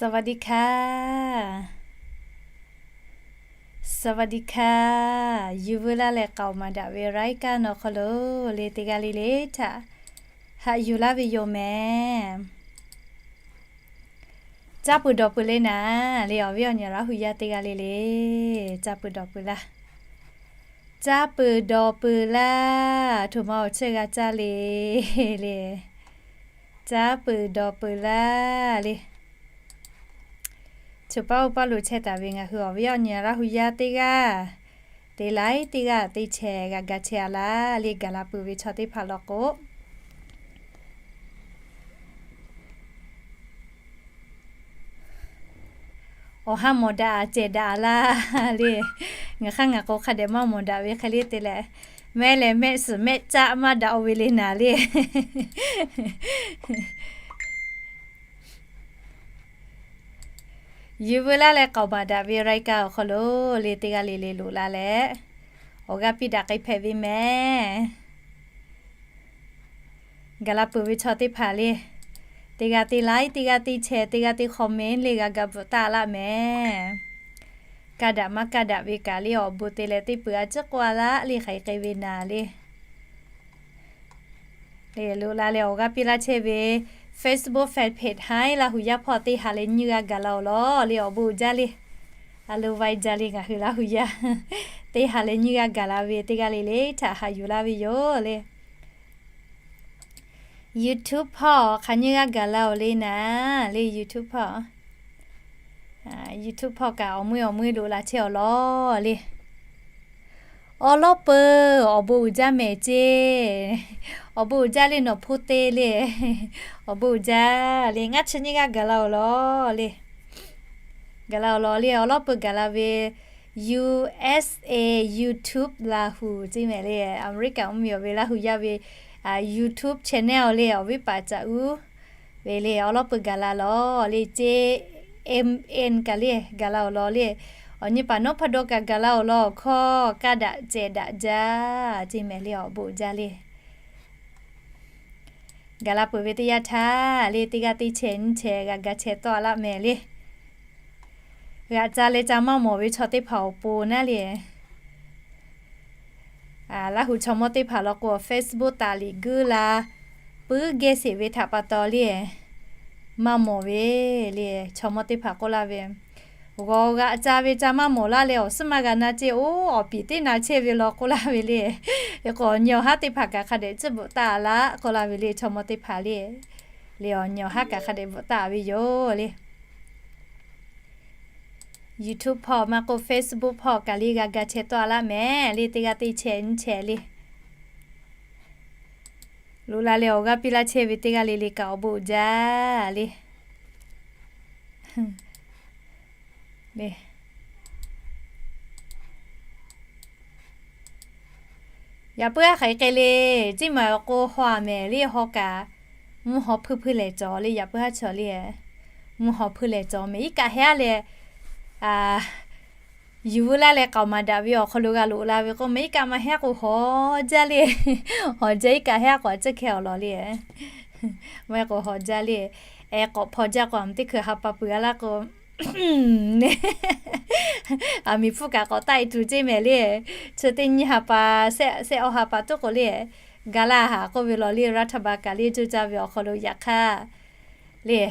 สวัสดีค่ะ สวัสดีค่ะ Yuˬ veu laˇ leh k'aoˍ maˍ daꞈ ve รายการ awˬ hk'aw lo le teˇ g'aˇ le le htaꞈ haꞈ yuˬ laˇ ve yoˬ mehˍ. Caˇ peuˬ dawˬ peuˬ le naˍ le awˬ viˉ awˬ nyi Laˇ hu yaˇ teˇ g'aˇ le le, caˇ peuˬ dawˬ peuˬ laˇ. Caˇ peuˬ dawˬ peuˬ laˇ. Htoꞈ ma awˬ cheuˇ g'a caˇ le le. Caˇ peuˬ dawˬ peuˬ laˇ le. Chi paˇ oˇ paˇ lo chehˇ taˍ ve ngaˬ hui awˬ viˉ awˬ nyi Laˇ hu yaˇ teˇ g'aˇ, te laiˉ teˇ g'aˇ te chehˇ g'a ga chehˇ a laˇ le. Gaˬ la peuˬ ve chaw teˇ hpaˍ law k'o, awˬ ha mawˬ daꞈ a cehˬ daꞈ a laˇ le. Ngaˬ hk'aˇ ngaˬ k'o hk'a dehꞈ maˇ mawˬ daꞈ ve hk'e le te leh, mehˆ leh mehˆ suhˍ mehˆ caˆ maˇ daꞈ o ve le naˍ le. Yuˬ veu laˇ leh k'aoˍ maˍ daꞈ ve รายการ awˬ hk'aw lo le teˇ g'aˇ le le loꞈ la leh, awˬ g'aˇ piˇ daꞈ k'ai hpehꞈ ve mehˍ. Gaˬ la peuˬ ve chaw teˇ hpaˍ le, teˇ g'aˇ te laiˉ, teˇ g'aˇ te chehˇ, teˇ g'aˇ te comment le g'a ga bvuhꞈ taˆ laˆ mehˍ. Kaˇ daꞈ maˇ kaˇ daꞈ ve kaꞈ le awˬ bon te leh teˇ peuˬ a ciˉ k'oˆ a laˆ le hk'aˬ hk'e k'ai ve naˍ le. Loꞈ la leh awˬ g'aˇ piˇ laˇ chehˇ ve Facebook fan page haiˉ Laˇ hu yaˇ hpawˇ teˇ ha leh nyiˇ g'aˇ gaˬ la awˬ lawn le awˬ bon uiˍ jaˇ le. A lo vaiˇ jaˇ le ngaˬ hui Laˇ hu yaˇ teˇ ha leh nyiˇ g'aˇ gaˬ la ve teˇ g'aˇ le le htaꞈ haꞈ yuˬ laˇ ve yoˬ le. YouTube hpawˇ hk'aˬ nyiˇ g'aˇ gaˬ la awˬ le naˍ le. YouTube hpawˇ, YouTube hpawˇ kaꞈ awˬ meuˇ awˬ meuˇ loꞈ la chehˇ awˬ lawn le. Awˬ lawˉ peuˬ awˬ bon uiˍ jaˇ mehˍ ceˇ. Awˬ bon uiˍ jaˇ le nawˬ hpu te le. Awˬ bon uiˍ jaˇ le ngaˇ chi nyiˇ g'aˇ gaˬ la awˬ lawn le. Gaˬ la awˬ lawn le awˬ lawˉ peuˬ gaˬ la ve, U S A YouTube Laˇ hu ceˇ mehˍ le. America mvuhˇ miˬ awˬ ve Laˇ hu yaˇ ve YouTube channel le awˬ viˉ paˍ caꞈ uˉ ve le awˬ lawˉ peuˬ gaˬ la lawˬ le ceˇ. M N kaꞈ le gaˬ la awˬ lawn le. Awˬ nyi paˍ nawˉ hpaˇ dawˇ kaꞈ gaˬ la awˬ lawn awˬ hkawˇ kaˇ daꞈ cehˬ daꞈ jaˇ ceˇ mehˍ le awˬ bon uiˍ jaˇ le. Gaˬ la peuˬ ve teˇ yanˇ htaˇ le teˇ g'aˇ te chehˇ nyiˇ chehˇ g'a ga chehˇ tawˆ a laˆ mehˍ le. G'aꞈ ca leh ca maˇ mawˬ ve chaw teˇ hpaˍ awˬ pon naˉ le. Laˇ hu chaw mawˇ teˇ hpaˍ law k'o Facebook taˍ liꞈ guiˇ la puiˉ geh sheˍ ve htaꞈ pa taw le, maˇ mawˬ ve le. Chaw mawˇ teˇ hpaˍ k'oˆ laˇ ve, g'awˬ g'aꞈ ca ve ca maˇ mawˬ laˇ leh awˬ suhˉ maˇ g'a na ceˇ. Oˇ awˬ piˍ teˇ na chehˇ ve law k'oˆ laˇ ve le. K'o awˬ nyi awˬ haˉ teˇ hpaˍ kaꞈ hk'a dehꞈ tcuhˉ bvuhꞈ taˆ laˆ k'oˆ laˇ ve le. Chaw mawˇ teˇ hpaˍ le, le awˬ nyi awˬ haˉ kaꞈ hk'a dehꞈ bvuhꞈ taˆ ve yoˬ le. YouTube hpawˇ maˇ k'oˆ Facebook hpawˇ kaꞈ le g'a ga chehˇ tawˆ a laˆ mehˍ le teˇ g'aˇ te chehˇ nyiˇ chehˇ le. Loꞈ la leh awˬ g'aˇ piˇ laˇ chehˇ ve teˇ g'aˇ le le kaꞈ awˬ bon uiˍ jaˇ le. Yaꞈ puiˉ haˉ hk'aˬ hk'e le, ciˉ maˬ awˬ k'o haw a mehˍ le haw kaꞈ, mvuhˇ haw hpuiˇ hpuiˇ lehˬ cawˬ le yaꞈ puiˉ haˉ chaw le. Mvuhˇ haw hpuiˇ lehˬ cawˬ mehˍ iˉ kaˆ heˉ a leh, yuˬ veu laˇ leh k'aoˍ maˍ daꞈ ve awˬ hk'aw lo g'a loꞈ la ve k'o mehˍ iˉ kaˆ maˇ heˉ k'o haw jaˇ le. Haw jaˇ iˉ kaˆ heˉ a k'o a ciˉ hkeh awˬ lawn le. Maˇ heˉ k'o haw jaˇ le. Ehˉ k'awꞈ hpaw jaˇ k'o a mvuhˇ teˇ hkui ha pa peuˬ a laˇ k'o, aˬ miˍ hpfuhˇ kaꞈ k'awꞈ taˆ e tuˬ ceˇ mehˍ le. Chi teˇ nyiˇ ha pa, shehˆ awˇ ha pa tuˉ k'o le, ga laˇ haˍ k'oˆ ve law le รัฐบาล kaꞈ le coˇ caˇ ve awˬ hk'aw lo yaꞈ hk'aˇ le,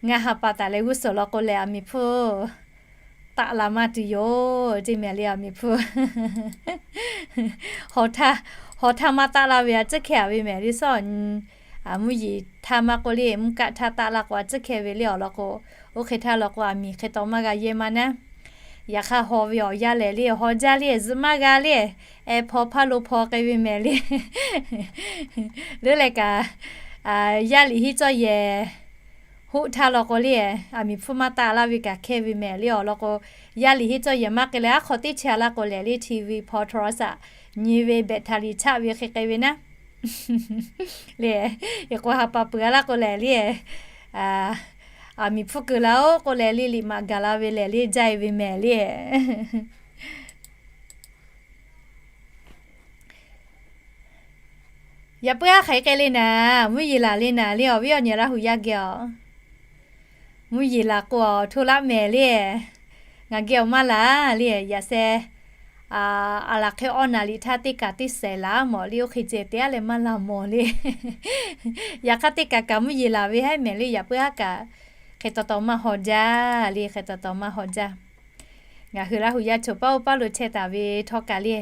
ngaˇ ha pa taˍ leh g'uˇ suhˍ law k'o lehˬ aˬ miˍ hpfuhˇ taˆ la maˇ tuˬ yoˬ ceˇ mehˍ le. Aˬ miˍ hpfuhˇ haw htaˇ maˇ taˆ laˇ ve a ciˉ hkeh a ve mehˍ le. Suhˉ mvuhˇ yeˬ htaˇ maˇ k'oˆ le mvuhˇ kaˆ htaˇ taˆ la k'o a ciˉ hkeh ve le awˬ lawn k'o, oˇ hk'e htaˇ law k'o aˬ miˍ hk'e taw maˇ g'a yehˇ maˇ naˉ. Yaꞈ hk'aˇ haw ve awˬ yanˇ lehˬ le haw jaˇ le zuhꞈ maˇ g'a le. Ehˉ hpaw hpaˇ lo hpaw k'ai ve mehˍ le. Leuˉ leh kaꞈ, yaˇ liꞈ henˇ cawˇ yehˬ hoˆ htaˇ law k'o le, aˬ miˍ hpfuhˇ maˇ taˆ laˇ ve kaꞈ hkeh ve mehˍ le awˬ lawn k'o, yaˇ liꞈ henˇ cawˇ yehˬ maˇ k'ai leh aˉ hk'aw teˇ chehˇ a laˇ k'o lehˬ le ทีวี พอโทรศัพท์ nyi ve แบตเตอรี่ chaˆ ve hk'e k'ai ve naˉ le. Yaꞈ k'o ha pa peuˬ a laˇ k'o lehˬ le, aˬ miˍ hpfuhˇ keu laˇ oˬ k'oˆ leh le liꞈ maꞈ gaˬ la ve lehˬ le jaˇ e ve mehˍ le. Yaꞈ puiˉ haˉ hk'aˬ hk'e le naˍ, mvuhˇ yeˬ laˬ le naˍ le awˬ viˉ awˬ nyi Laˇ hu yaˇ geh awˬ Mvuhˇ yeˬ laˬ k'o, awˬ hto laˇ mehˍ le. Ngaˬ geh awˬ maˇ laˬ le, yaꞈ sheh, a laˬ hk'e awˇ naˍ liꞈ htaˇ teˇ kaꞈ teˇ shehˍ laˬ mawˬ le, oˇ hk'e ceh teˇ g'aˇ leh maˇ laˬ mawˬ le. Yaꞈ hk'aˇ teˇ kaꞈ kaꞈ mvuhˇ yeˬ laˬ ve haˉ mehˍ le, yaꞈ puiˉ haˉ kaꞈ hk'e taw taw maˇ haw jaˇ le, hk'e taw taw maˇ haw jaˇ. Ngaˬ hui Laˇ huˍ yaˇ choˬ paˉ oˇ paˉ lo chehˇ taˍ ve htawˇ kaꞈ le,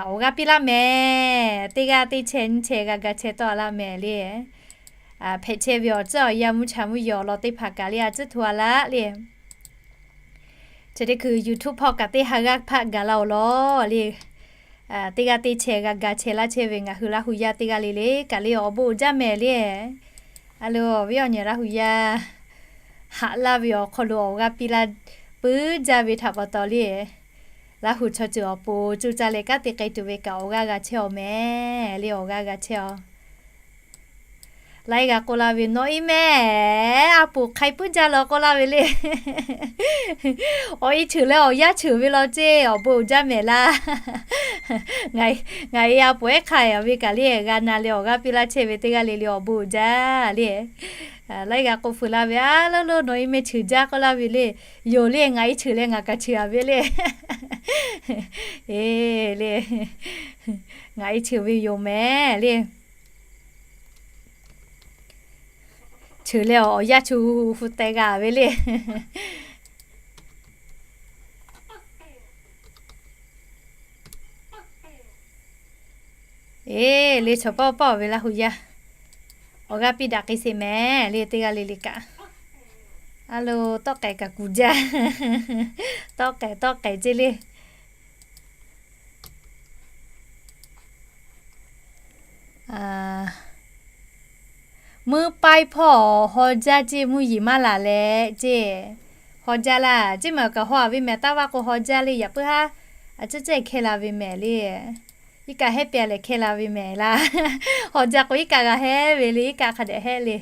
awˬ g'aˇ piˇ laˇ mehˍ. Teˇ g'aˇ teˇ chehˇ nyiˇ chehˇ g'a ga chehˇ tawˆ laˇ mehˍ le. Hpehꞈ chehˇ ve awˬ tcuhˉ awˬ yanˇ mvuhˇ cha mvuhˇ yeˬ awˬ lawn teˇ hpaˍ kaꞈ le, a tcuhˉ hto a laˇ le. Chi teˇ hkui YouTube hpawˇ kaꞈ teˇ ha g'aˇ hpaˆ gaˬ la awˬ lawn le. Teˇ g'aˇ teˇ chehˇ g'a ga chehˇ laˇ chehˇ ve ngaˬ hui Laˇ huˍ yaˇ teˇ g'aˇ le le kaꞈ le awˬ bon uiˍ jaˇ mehˍ le. A lo, awˬ viˉ awˬ nyi Laˇ huˍ yaˇ haꞈ laˇ ve awˬ hk'aw lo awˬ g'aˇ piˇ laˇ puiˉ jaˇ ve htaꞈ pa taw le, Laˇ huˍ chaw ceuˬ awˬ pon coˇ caˇ leh kanˉ te k'ai tuˬ ve kaꞈ awˬ g'aˇ g'a chehˇ awˬ mehˍ le, awˬ g'aˇ g'a chehˇ awˬ. Laiˉ g'a k'oˆ laˇ ve, Nawˬ iˉ mehˍ a poˍ hk'ai puiˉ jaˇ law k'oˆ laˇ ve le. Awˬ e cheuˬ leh awˬ yaˇ cheuˬ ve law ceˇ, awˬ bon uiˍ jaˇ mehˍ laˇ. Ngaˬ e a poˍ ehˉ hk'ai a ve kaꞈ le, g'a na leh awˬ g'aˇ piˇ laˇ chehˇ ve teˇ g'aˇ le le awˬ bon uiˍ jaˇ le. Laiˉ g'a k'oˆ feu laˇ ve, A lo lo, nawˬ iˉ mehˍ cheuˬ jaˇ k'oˆ laˇ ve le. Yoˬ le, ngaˬ iˉ cheuˬ leh ngaˬ kaꞈ cheuˬ a ve le. E le, ngaˬ iˉ cheuˬ ve yoˬ mehˍ le. Cheuˬ leh awˬ yaˇ chu hu teh g'a ve le. E le, chaw pawˆ pawˆ ve Laˇ huˍ yaˇ awˬ g'aˇ piˇ daꞈ k'ai sheˍ mehˍ le, teˇ g'aˇ le le kaꞈ. A lo, tawˆ k'ehˍ kaꞈ kuˬ jaˇ. Tawˆ k'ehˍ tawˆ k'ehˍ ceˇ le. Mvuhˇ paiˇ hpawˇ haw jaˇ ceˇ, mvuhˇ yeˬ maˇ laˬ leh ceˇ. Haw jaˇ laˇ ceˇ, maˬ kaꞈ haw a ve mehˍ, taˇ vaˇ k'o haw jaˇ le, yaꞈ puiˉ haˉ a ciˉ cehˇ hkehˇ la ve mehˍ le. Iˉ kaˆ hehˉ pehˍ leh hkehˇ la ve mehˍ laˇ. Haw jaˇ k'o iˉ kaˆ g'a hehˉ ve le, iˉ kaˆ hk'a dehꞈ hehˉ le.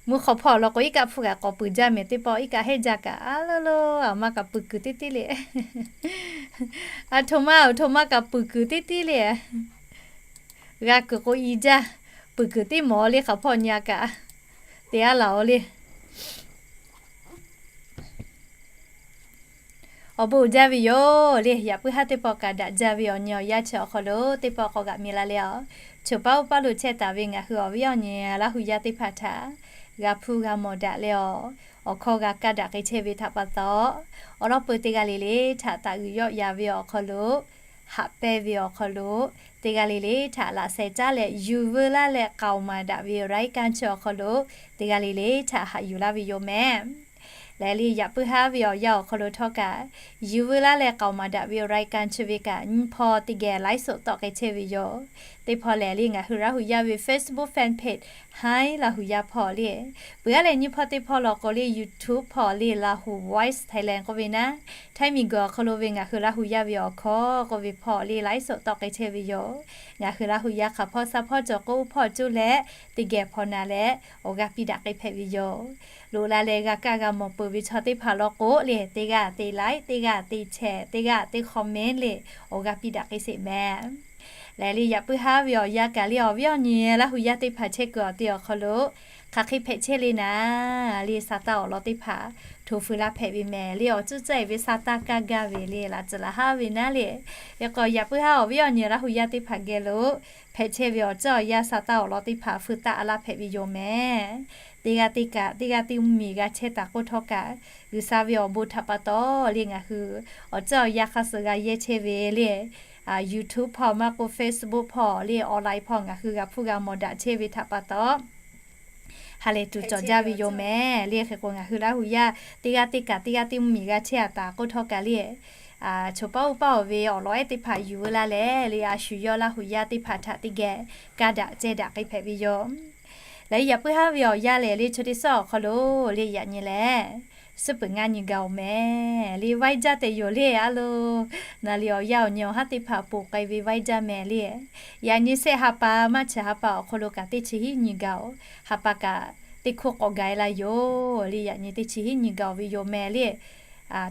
Mvuhˇ hk'aw hpawˇ law k'o iˉ kaˆ hpfuhˇ kaꞈ k'awꞈ peuˬ jaˇ mehˍ, teˇ pawˆ iˉ kaˆ hehˉ jaˇ kaꞈ, a lo lo, awˬ ma kaꞈ peuˬ kuiˬ teˇ teˇ le. A htoꞈ ma awˬ htoꞈ ma kaꞈ peuˬ kuiˬ teˇ teˇ le. G'a kuiˬ k'o i jaˇ, peuˬ kuiˬ teˇ mawˬ le, hk'aˬ hpawˇ nyi a kaꞈ te a laˬ oˬ le. Awˬ bon uiˍ jaˇ ve yoˬ le. Yaꞈ puiˉ haˉ teˇ pawˆ kaꞈ daꞈ jaˇ ve awˬ nyi awˬ yanˇ chi awˬ hk'aw lo teˇ pawˆ k'awꞈ g'aꞈ mi la leh a, choˬ paˉ oˇ paˉ lo chehˇ taˍ ve ngaˬ hui awˬ viˉ awˬ nyi Laˇ huˍ yaˇ teˇ hpaˍ htaꞈ g'a hpuˇ g'a mawˬ daꞈ leh a, awˬ hkawˇ g'a kaˇ daꞈ k'ai chehˇ ve htaꞈ pa taw, awˬ lawn peu teˇ g'aˇ le le htaꞈ taˍ uiˍ yawˆ yan ve awˬ hk'aw lo, haꞈ pehnˇ ve awˬ hk'aw lo, teˇ g'aˇ le le htaꞈ laꞈ sheh caˉ leh yuˬ veu laˇ leh k'aoˍ maˍ daꞈ ve รายการ chi awˬ hk'aw lo, teˇ g'aˇ le le htaꞈ haꞈ yuˬ laˇ ve yoˬ mehˍ. Leh le yaꞈ puiˉ haˉ ve awˬ yanˇ awˬ hk'aw lo htawˇ kaꞈ, yuˬ veu laˇ leh k'aoˍ maˍ daꞈ ve รายการ chi ve kaꞈ nyiˇ hpawˇ teˇ geh ไลฟ์สด tawˆ k'ai chehˇ ve yoˬ. Teˇ hpawˇ lehˬ le ngaˬ hui Laˇ huˍ yaˇ ve Facebook fan page Hi Laˇ huˍ yaˇ hpawˇ le, peuˬ a leh nyiˇ hpawˇ teˇ hpawˇ law k'o le YouTube hpawˇ le Laˇ huˍ Voice Thailand k'oˆ ve naˉ, Htaiˇ miˬ guiˬ awˬ hk'aw lo ve ngaˬ hui Laˇ huˍ yaˇ ve awˬ hkawˇ k'oˆ ve hpawˇ le ไลฟ์สด tawˆ k'ai chehˇ ve yoˬ. Ngaˬ hui Laˇ huˍ yaˇ hk'aˬ hpawˇ shaˍ hpawˇ cawˬ k'oˆ hpawˇ coˇ leh teˇ geh hpaw na leh awˬ g'aˇ piˇ daꞈ k'ai hpehꞈ ve yoˬ. Loꞈ la leh g'a kaˇ g'a mawˬ peuˬ ve chaw teˇ hpaˍ law k'o le, teˇ g'aˇ te like, teˇ g'aˇ te share, teˇ g'aˇ te comment le, awˬ g'aˇ piˇ daꞈ k'ai sheˍ mehˍ. Leh le yaꞈ puiˉ haˉ ve awˬ yanˇ kaꞈ le awˬ viˉ awˬ nyi Laˇ huˍ yaˇ teˇ hpaˍ chehˇ kuiˬ awˬ te awˬ hk'aw lo hk'aˬ hk'e hpehꞈ chehˇ le naˉ le, sa taˇ awˬ lawn teˇ hpaˍ hto feu laˇ hpehꞈ ve mehˍ le, awˬ cuˇ caˇ ve sa taˇ kaˇ gaˇ ve le, laꞈ tcuhˍ laꞈ haˉ ve naˉ le. Hk'e k'o yaꞈ puiˉ haˉ awˬ viˉ awˬ nyi Laˇ huˍ yaˇ teˇ hpaˍ geh lo hpehꞈ chehˇ ve awˬ cuˇ awˬ yanˇ sa taˇ awˬ lawn teˇ hpaˍ feu taˆ a laˇ hpehꞈ ve yoˬ mehˍ. Teˇ g'aˇ teˇ kaꞈ teˇ g'aˇ teˇ mvuhˇ miˬ g'a chehˇ taˍ k'oˆ htawˇ kaꞈ, G'uiˬsha ve awˬ bon htaꞈ pa taw le ngaˬ hui awˬ cuˇ awˬ yanˇ hk'a suh g'a yehˇ chehˇ ve le YouTube hpawˇ maˇ k'oˆ Facebook hpawˇ le online hpawˇ ngaˬ hui g'a hpuˇ g'a mawˬ daꞈ chehˇ ve htaꞈ pa taw, ha lehˬ tuˬ cawˬ jaˇ ve yoˬ mehˍ le. Hk'e k'o ngaˬ hui Laˇ huˍ yaˇ teˇ g'aˇ teˇ kaꞈ teˇ g'aˇ teˇ mvuhˇ miˬ g'a chehˇ a taˍ k'oˆ htawˇ kaꞈ le, choˬ paˉ oˇ paˉ awˬ ve awˬ lawn ehˉ teˇ hpaˍ yuˬ veu laˇ leh le, a shu yawˇ Laˇ huˍ yaˇ teˇ hpaˍ htaꞈ teˇ geh kaˇ daꞈ ceh daꞈ k'ai hpehꞈ ve yoˬ. Leh yaꞈ puiˉ haˉ ve awˬ yanˇ lehˬ le chaw teˇ suhˉ awˬ hk'aw lo le yaꞈ nyi lehˬ, suhˉ peuˬ ngaˇ nyi gaˬ oˬ mehˍ le, vaiˇ jaˇ tehꞈ yoˬ le a lo. Naˍ liꞈ awˬ yanˇ awˬ nyi awˬ haˉ teˇ hpaˍ ponˬ k'ai ve vaiˇ jaˇ mehˍ le. Yaꞈ nyi sehˆ ha pa maˇ chi ha pa awˬ hk'aw lo kaꞈ teˇ chi hiˉ nyi gaˬ oˬ. Ha pa kaꞈ teˇ hkoˇ k'awꞈ gaˬ e la yoˬ le. Yaꞈ nyi teˇ chi hiˉ nyi gaˬ oˬ ve yoˬ mehˍ le.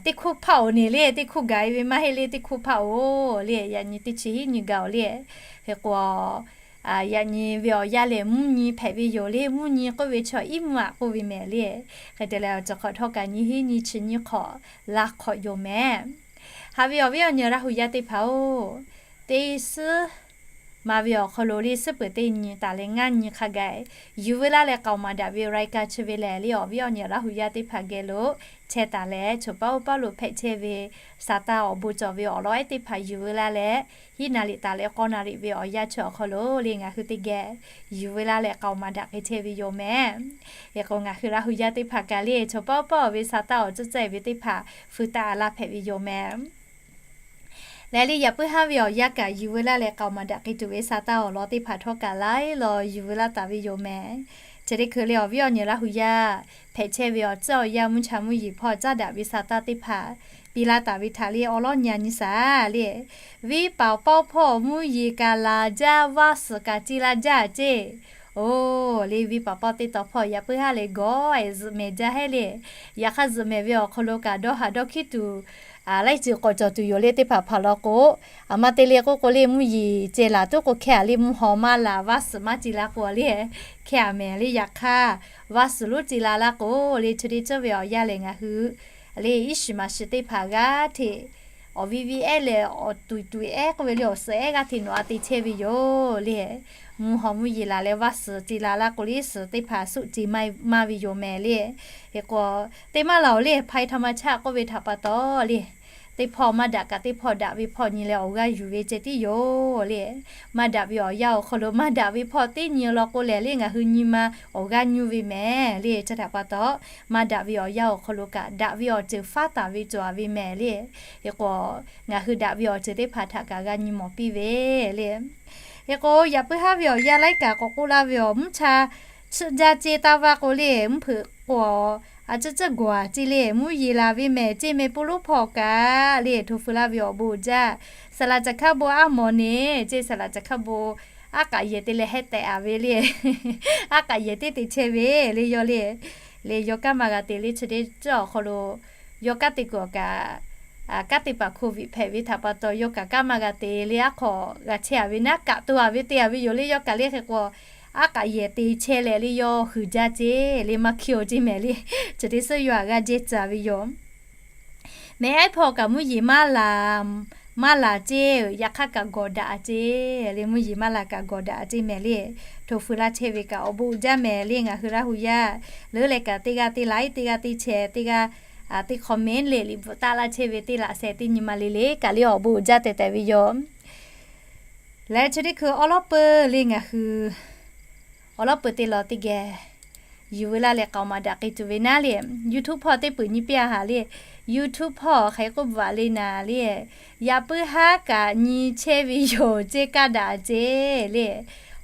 Teˇ hkoˇ hpaˆ oˬ ne le, teˇ hkoˇ gaˬ e ve maˇ heˆ le, teˇ hkoˇ hpaˆ oˬ le. Yaꞈ nyi teˇ chi hiˉ nyi gaˬ oˬ le. Hk'e k'o Yaꞈ nyi ve awˬ yanˇ lehˬ, mvuhˇ nyi hpehꞈ ve yoˬ le. Mvuhˇ nyi k'oˆ ve chaw iˉ mvuhˇ aꞈ k'oˆ ve mehˍ le. Hk'e te leh, awˬ ceuˬ hk'awꞈ htawˇ kaꞈ nyiˇ hinˉ nyiˇ chi nyiˇ hk'awꞈ la hk'awꞈ yoˬ mehˍ. Haꞈ ve awˬ viˉ awˬ nyi Laˇ hu yaˇ teˇ hpaˍ-oˬ, teˇ suhˉ ma ve awˬ hk'aw lo le, suhˉ peuˬ teˇ nyi taˍ leh ngaˇ nyi hk'a gaˬ, yuˬ veu laˇ leh k'aoˍ maˍ daꞈ ve รายการ chi ve lehˬ le, awˬ viˉ awˬ nyi Laˇ hu yaˇ teˇ hpaˍ geh lo chehˇ taˍ leh, choˬ paˇ oˇ paˇ lo hpehꞈ chehˇ ve Saˍtanˍ awˬ bon cawˬ ve awˬ lawn ehˉ teˇ hpaˍ yuˬ veu laˇ leh, hiˉ naˍ riˍ taˍ leh k'awˇ naˍ riˍ ve awˬ yanˇ chi awˬ hk'aw lo le, ngaˬ hui teˇ geh yuˬ veu laˇ leh k'aoˍ maˍ daꞈ k'ai chehˇ ve yoˬ mehˍ. Hk'e k'o, ngaˬ hui Laˇ hu yaˇ teˇ hpaˍ kaꞈ le, choˬ paˇ oˇ paˇ ve Saˍtanˍ awˬ tcuhˉ tcuhˉ ve teˇ hpaˍ feu taˍ laˇ hpehꞈ ve yoˬ mehˍ. Lehˬ le, yaꞈ puiˉ haˉ ve awˬ yanˇ kaꞈ yuˬ veu laˇ leh k'aoˍ maˍ daꞈ k'ai tuˬ ve Saˍtanˍ awˬ lawn teˇ hpaˍ htawˇ kaꞈ laiˉ law yuˬ veu laˇ taˍ ve yoˬ mehˍ. Chi teˇ hkui le, awˬ viˉ awˬ nyi Laˇ hu yaˇ hpehꞈ chehˇ ve awˬ tcuhˉ awˬ yanˇ mvuhˇ cha mvuhˇ yeˬ hpawˇ caˉ daꞈ ve Saˍtanˍ teˇ hpaˍ piˇ laˇ taˍ ve htaꞈ le awˉ lawˉ nyi a nyi saˍ le. Viˉ paˍ pawˇ hpawˇ mvuhˇ yeˬ kaꞈ laˬ jaˇ, vaˇ suhˍ kaꞈ ci la jaˇ ceˇ. Oˬ le, viˉ paˍ pawˇ teˇ taw hpawˇ yaꞈ puiˉ haˉ leh gawˬ ehˍ zuhꞈ mehˍ jaˇ hehˉ le. Yaꞈ hk'aˇ zuhꞈ mehˍ ve awˬ hk'aw lo kaꞈ dawˇ haˍ dawˇ hkiˉ tuˬ laiˉ ceuˬ k'awꞈ cawˬ tuˬ yoˬ le. Teˇ hpaˍ hpaˍ law k'o, aˬ ma te le k'oˆ k'o le, mvuhˇ yeˬ ceh laˬ tuˉ k'o hkehˇ a le, mvuhˇ haw maˇ laˬ, vaˇ suhˍ maˇ ci la k'o le, hkehˇ a mehˍ le. Yaꞈ hk'aˇ vaˇ suhˍ lonˉ ci la laˇ k'o le, chi teˇ ceuˬ ve awˬ yanˇ lehˬ ngaˬ hui le iˉ shiˍ maˍ shiˍ teˇ hpaˍ g'aˇ hteꞈ awˬ viˇ viˇ ehˉ leh awˬ tuˬ tuˬ ehˉ k'oˆ ve le, awˬ suhˍ ehˉ g'aˇ hteꞈ nawˬ a te chehˇ ve yoˬ le. Mvuhˇ haw mvuhˇ yeˬ laˬ leh vaˇ suhˍ ci la laˇ k'o le, suhˍ teˇ hpaˍ suˆ ce maˇ ve yoˬ mehˍ le. Hk'e k'o, teˇ maˇ laˬ oˬ le, ภัยธรรมชาติ k'oˆ ve htaꞈ pa taw le, teˇ hpawˇ maˇ daꞈ kaꞈ teˇ hpawˇ daꞈ ve hpawˇ nyi leh awˬ g'aˇ yuˬ ve ceh tiˉ yoˬ le. Maˇ daꞈ ve awˬ yanˇ awˬ hk'aw lo maˇ daꞈ ve hpawˇ teˇ nyi law k'o lehˬ le, ngaˬ hui nyi ma awˬ g'aˇ nyuˇ ve mehˍ le. Chi htaꞈ pa taw, maˇ daꞈ ve awˬ yanˇ awˬ hk'aw lo kaꞈ daꞈ ve awˬ ceuˬ faˉ taˍ ve cawˬ a ve mehˍ le. Hk'e k'o, ngaˬ hui daꞈ ve awˬ ceuˬ teˇ hpaˍ htaꞈ kaꞈ g'a nyi mawˬ piˇ ve le. Hk'e k'o, yaꞈ puiˉ haˉ ve awˬ yanˇ laiˉ kaꞈ k'awꞈ k'oˆ laˇ ve awˬ, mvuhˇ cha chiˆ jaˇ ceˇ taˇ vaˇ k'o le, mvuhˇ hpeuꞈ k'o a ciˉ ciˉ gawˬ a ceˇ le, mvuhˇ yeˬ laˬ ve mehˍ ceˇ meh, pon lonˉ hpawˇ kaꞈ le, hto feu laˇ ve awˬ bon uiˍ jaˇ. Saˍ laꞈ caˬ hkaˇ bon aˉ mawˬ ne ceˇ, saˍ laꞈ caˬ hkaˇ bon aˉ k'aꞈ yehˬ te leh hehˉ tehꞈ a ve le. Aˉ k'aꞈ yehˬ teˇ te chehˇ ve le, yawˇ le, le yawˇ kanˉ maˇ g'a te le, chi teˇ ceuˬ awˬ hk'aw lo yawˇ kanˉ te kuiˬ awˬ kaꞈ, kanˉ te paˍ โควิด hpehꞈ ve htaꞈ pa taw yawˇ kaꞈ kanˉ maˇ g'a te le, aˉ hk'aw g'a chehˇ a ve naˉ kaꞈ to a ve te a ve yoˬ le. Yawˇ kaꞈ le hk'e k'o, aˉ k'aꞈ yehˬ te chehˇ leh le, yawˇ huiˍ jaˇ ceˇ le, maˇ hkiˇ oˬ ceˇ mehˍ le. Chi teˇ suhˉ yawˇ htaꞈ g'aˇ jehˇ tcuh ve yoˬ. Mehˍ ehˉ hpawˇ kaꞈ mvuhˇ yeˬ maˇ laˬ, maˇ laˬ ceˇ, yaꞈ hk'aˇ kaꞈ gawˬ daꞈ ceˇ le, mvuhˇ yeˬ maˇ laˬ kaꞈ gawˬ daꞈ ceˇ mehˍ le. Hto feu laˇ chehˇ ve kaꞈ awˬ bon uiˍ jaˇ mehˍ le, ngaˬ hui Laˇ hu yaˇ leuˉ leh kaꞈ teˇ g'aˇ teˇ like, teˇ g'aˇ teˇ share, teˇ g'aˇ teˇ comment le liꞈ bvuhꞈ taˆ laˇ chehˇ ve teˇ laꞈ sheh teˇ nyi ma le le kaꞈ le awˬ bon uiˍ jaˇ tehꞈ tehꞈ ve yoˬ. Leh chi teˇ hkui awˉ lawˉ peuˬ le ngaˬ hui awˉ lawˉ peuˬ teˇ law teˇ geh yuˬ veu laˇ leh k'aoˍ maˍ daꞈ k'ai tuˬ ve naˉ le, YouTube hpawˇ teˇ peuˬ nyi piˇ a haˍ le. YouTube hpawˇ hk'aˬ hk'e k'oˆ bvuhꞈ a le naˍ le, yaꞈ puiˉ haˉ kaꞈ nyi chehˇ ve yoˬ ceˇ, kaˇ daꞈ ceˇ le.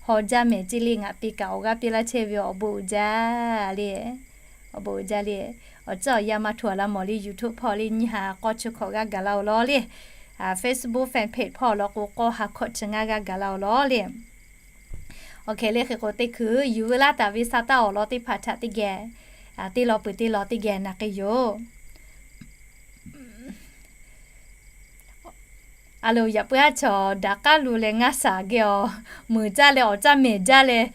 Haw jaˇ mehˍ ceˇ le, ngaˬ te kaꞈ awˬ g'aˇ piˇ laˇ chehˇ ve awˬ bon uiˍ jaˇ le. Awˬ bon uiˍ jaˇ le. Awˬ ceuˬ awˬ yanˇ maˇ hto a la mawˬ le, YouTube hpawˇ le nyiˇ ha k'awˇ chi hkawꞈ g'aˇ gaˬ la-oˬ law le. Facebook fan page hpawˇ law k'o k'awˇ ha hkawꞈ chi ngaˇ g'aˇ gaˬ la-oˬ law le. Awˬ hk'e le hk'e k'o, teˇ hkui yuˬ veu laˇ taˍ ve sa taˇ awˬ lawn teˇ hpaˍ htaꞈ teˇ geh, teˇ law peuˬ teˇ law teˇ geh na k'ai yoˬ. A lo, yaꞈ puiˉ aˉ chaw daꞈ k'aˉ lu leh ngaˇ shaˍ geh awˬ meuˍ jaˇ leh awˬ caˇ mehˍ jaˇ leh,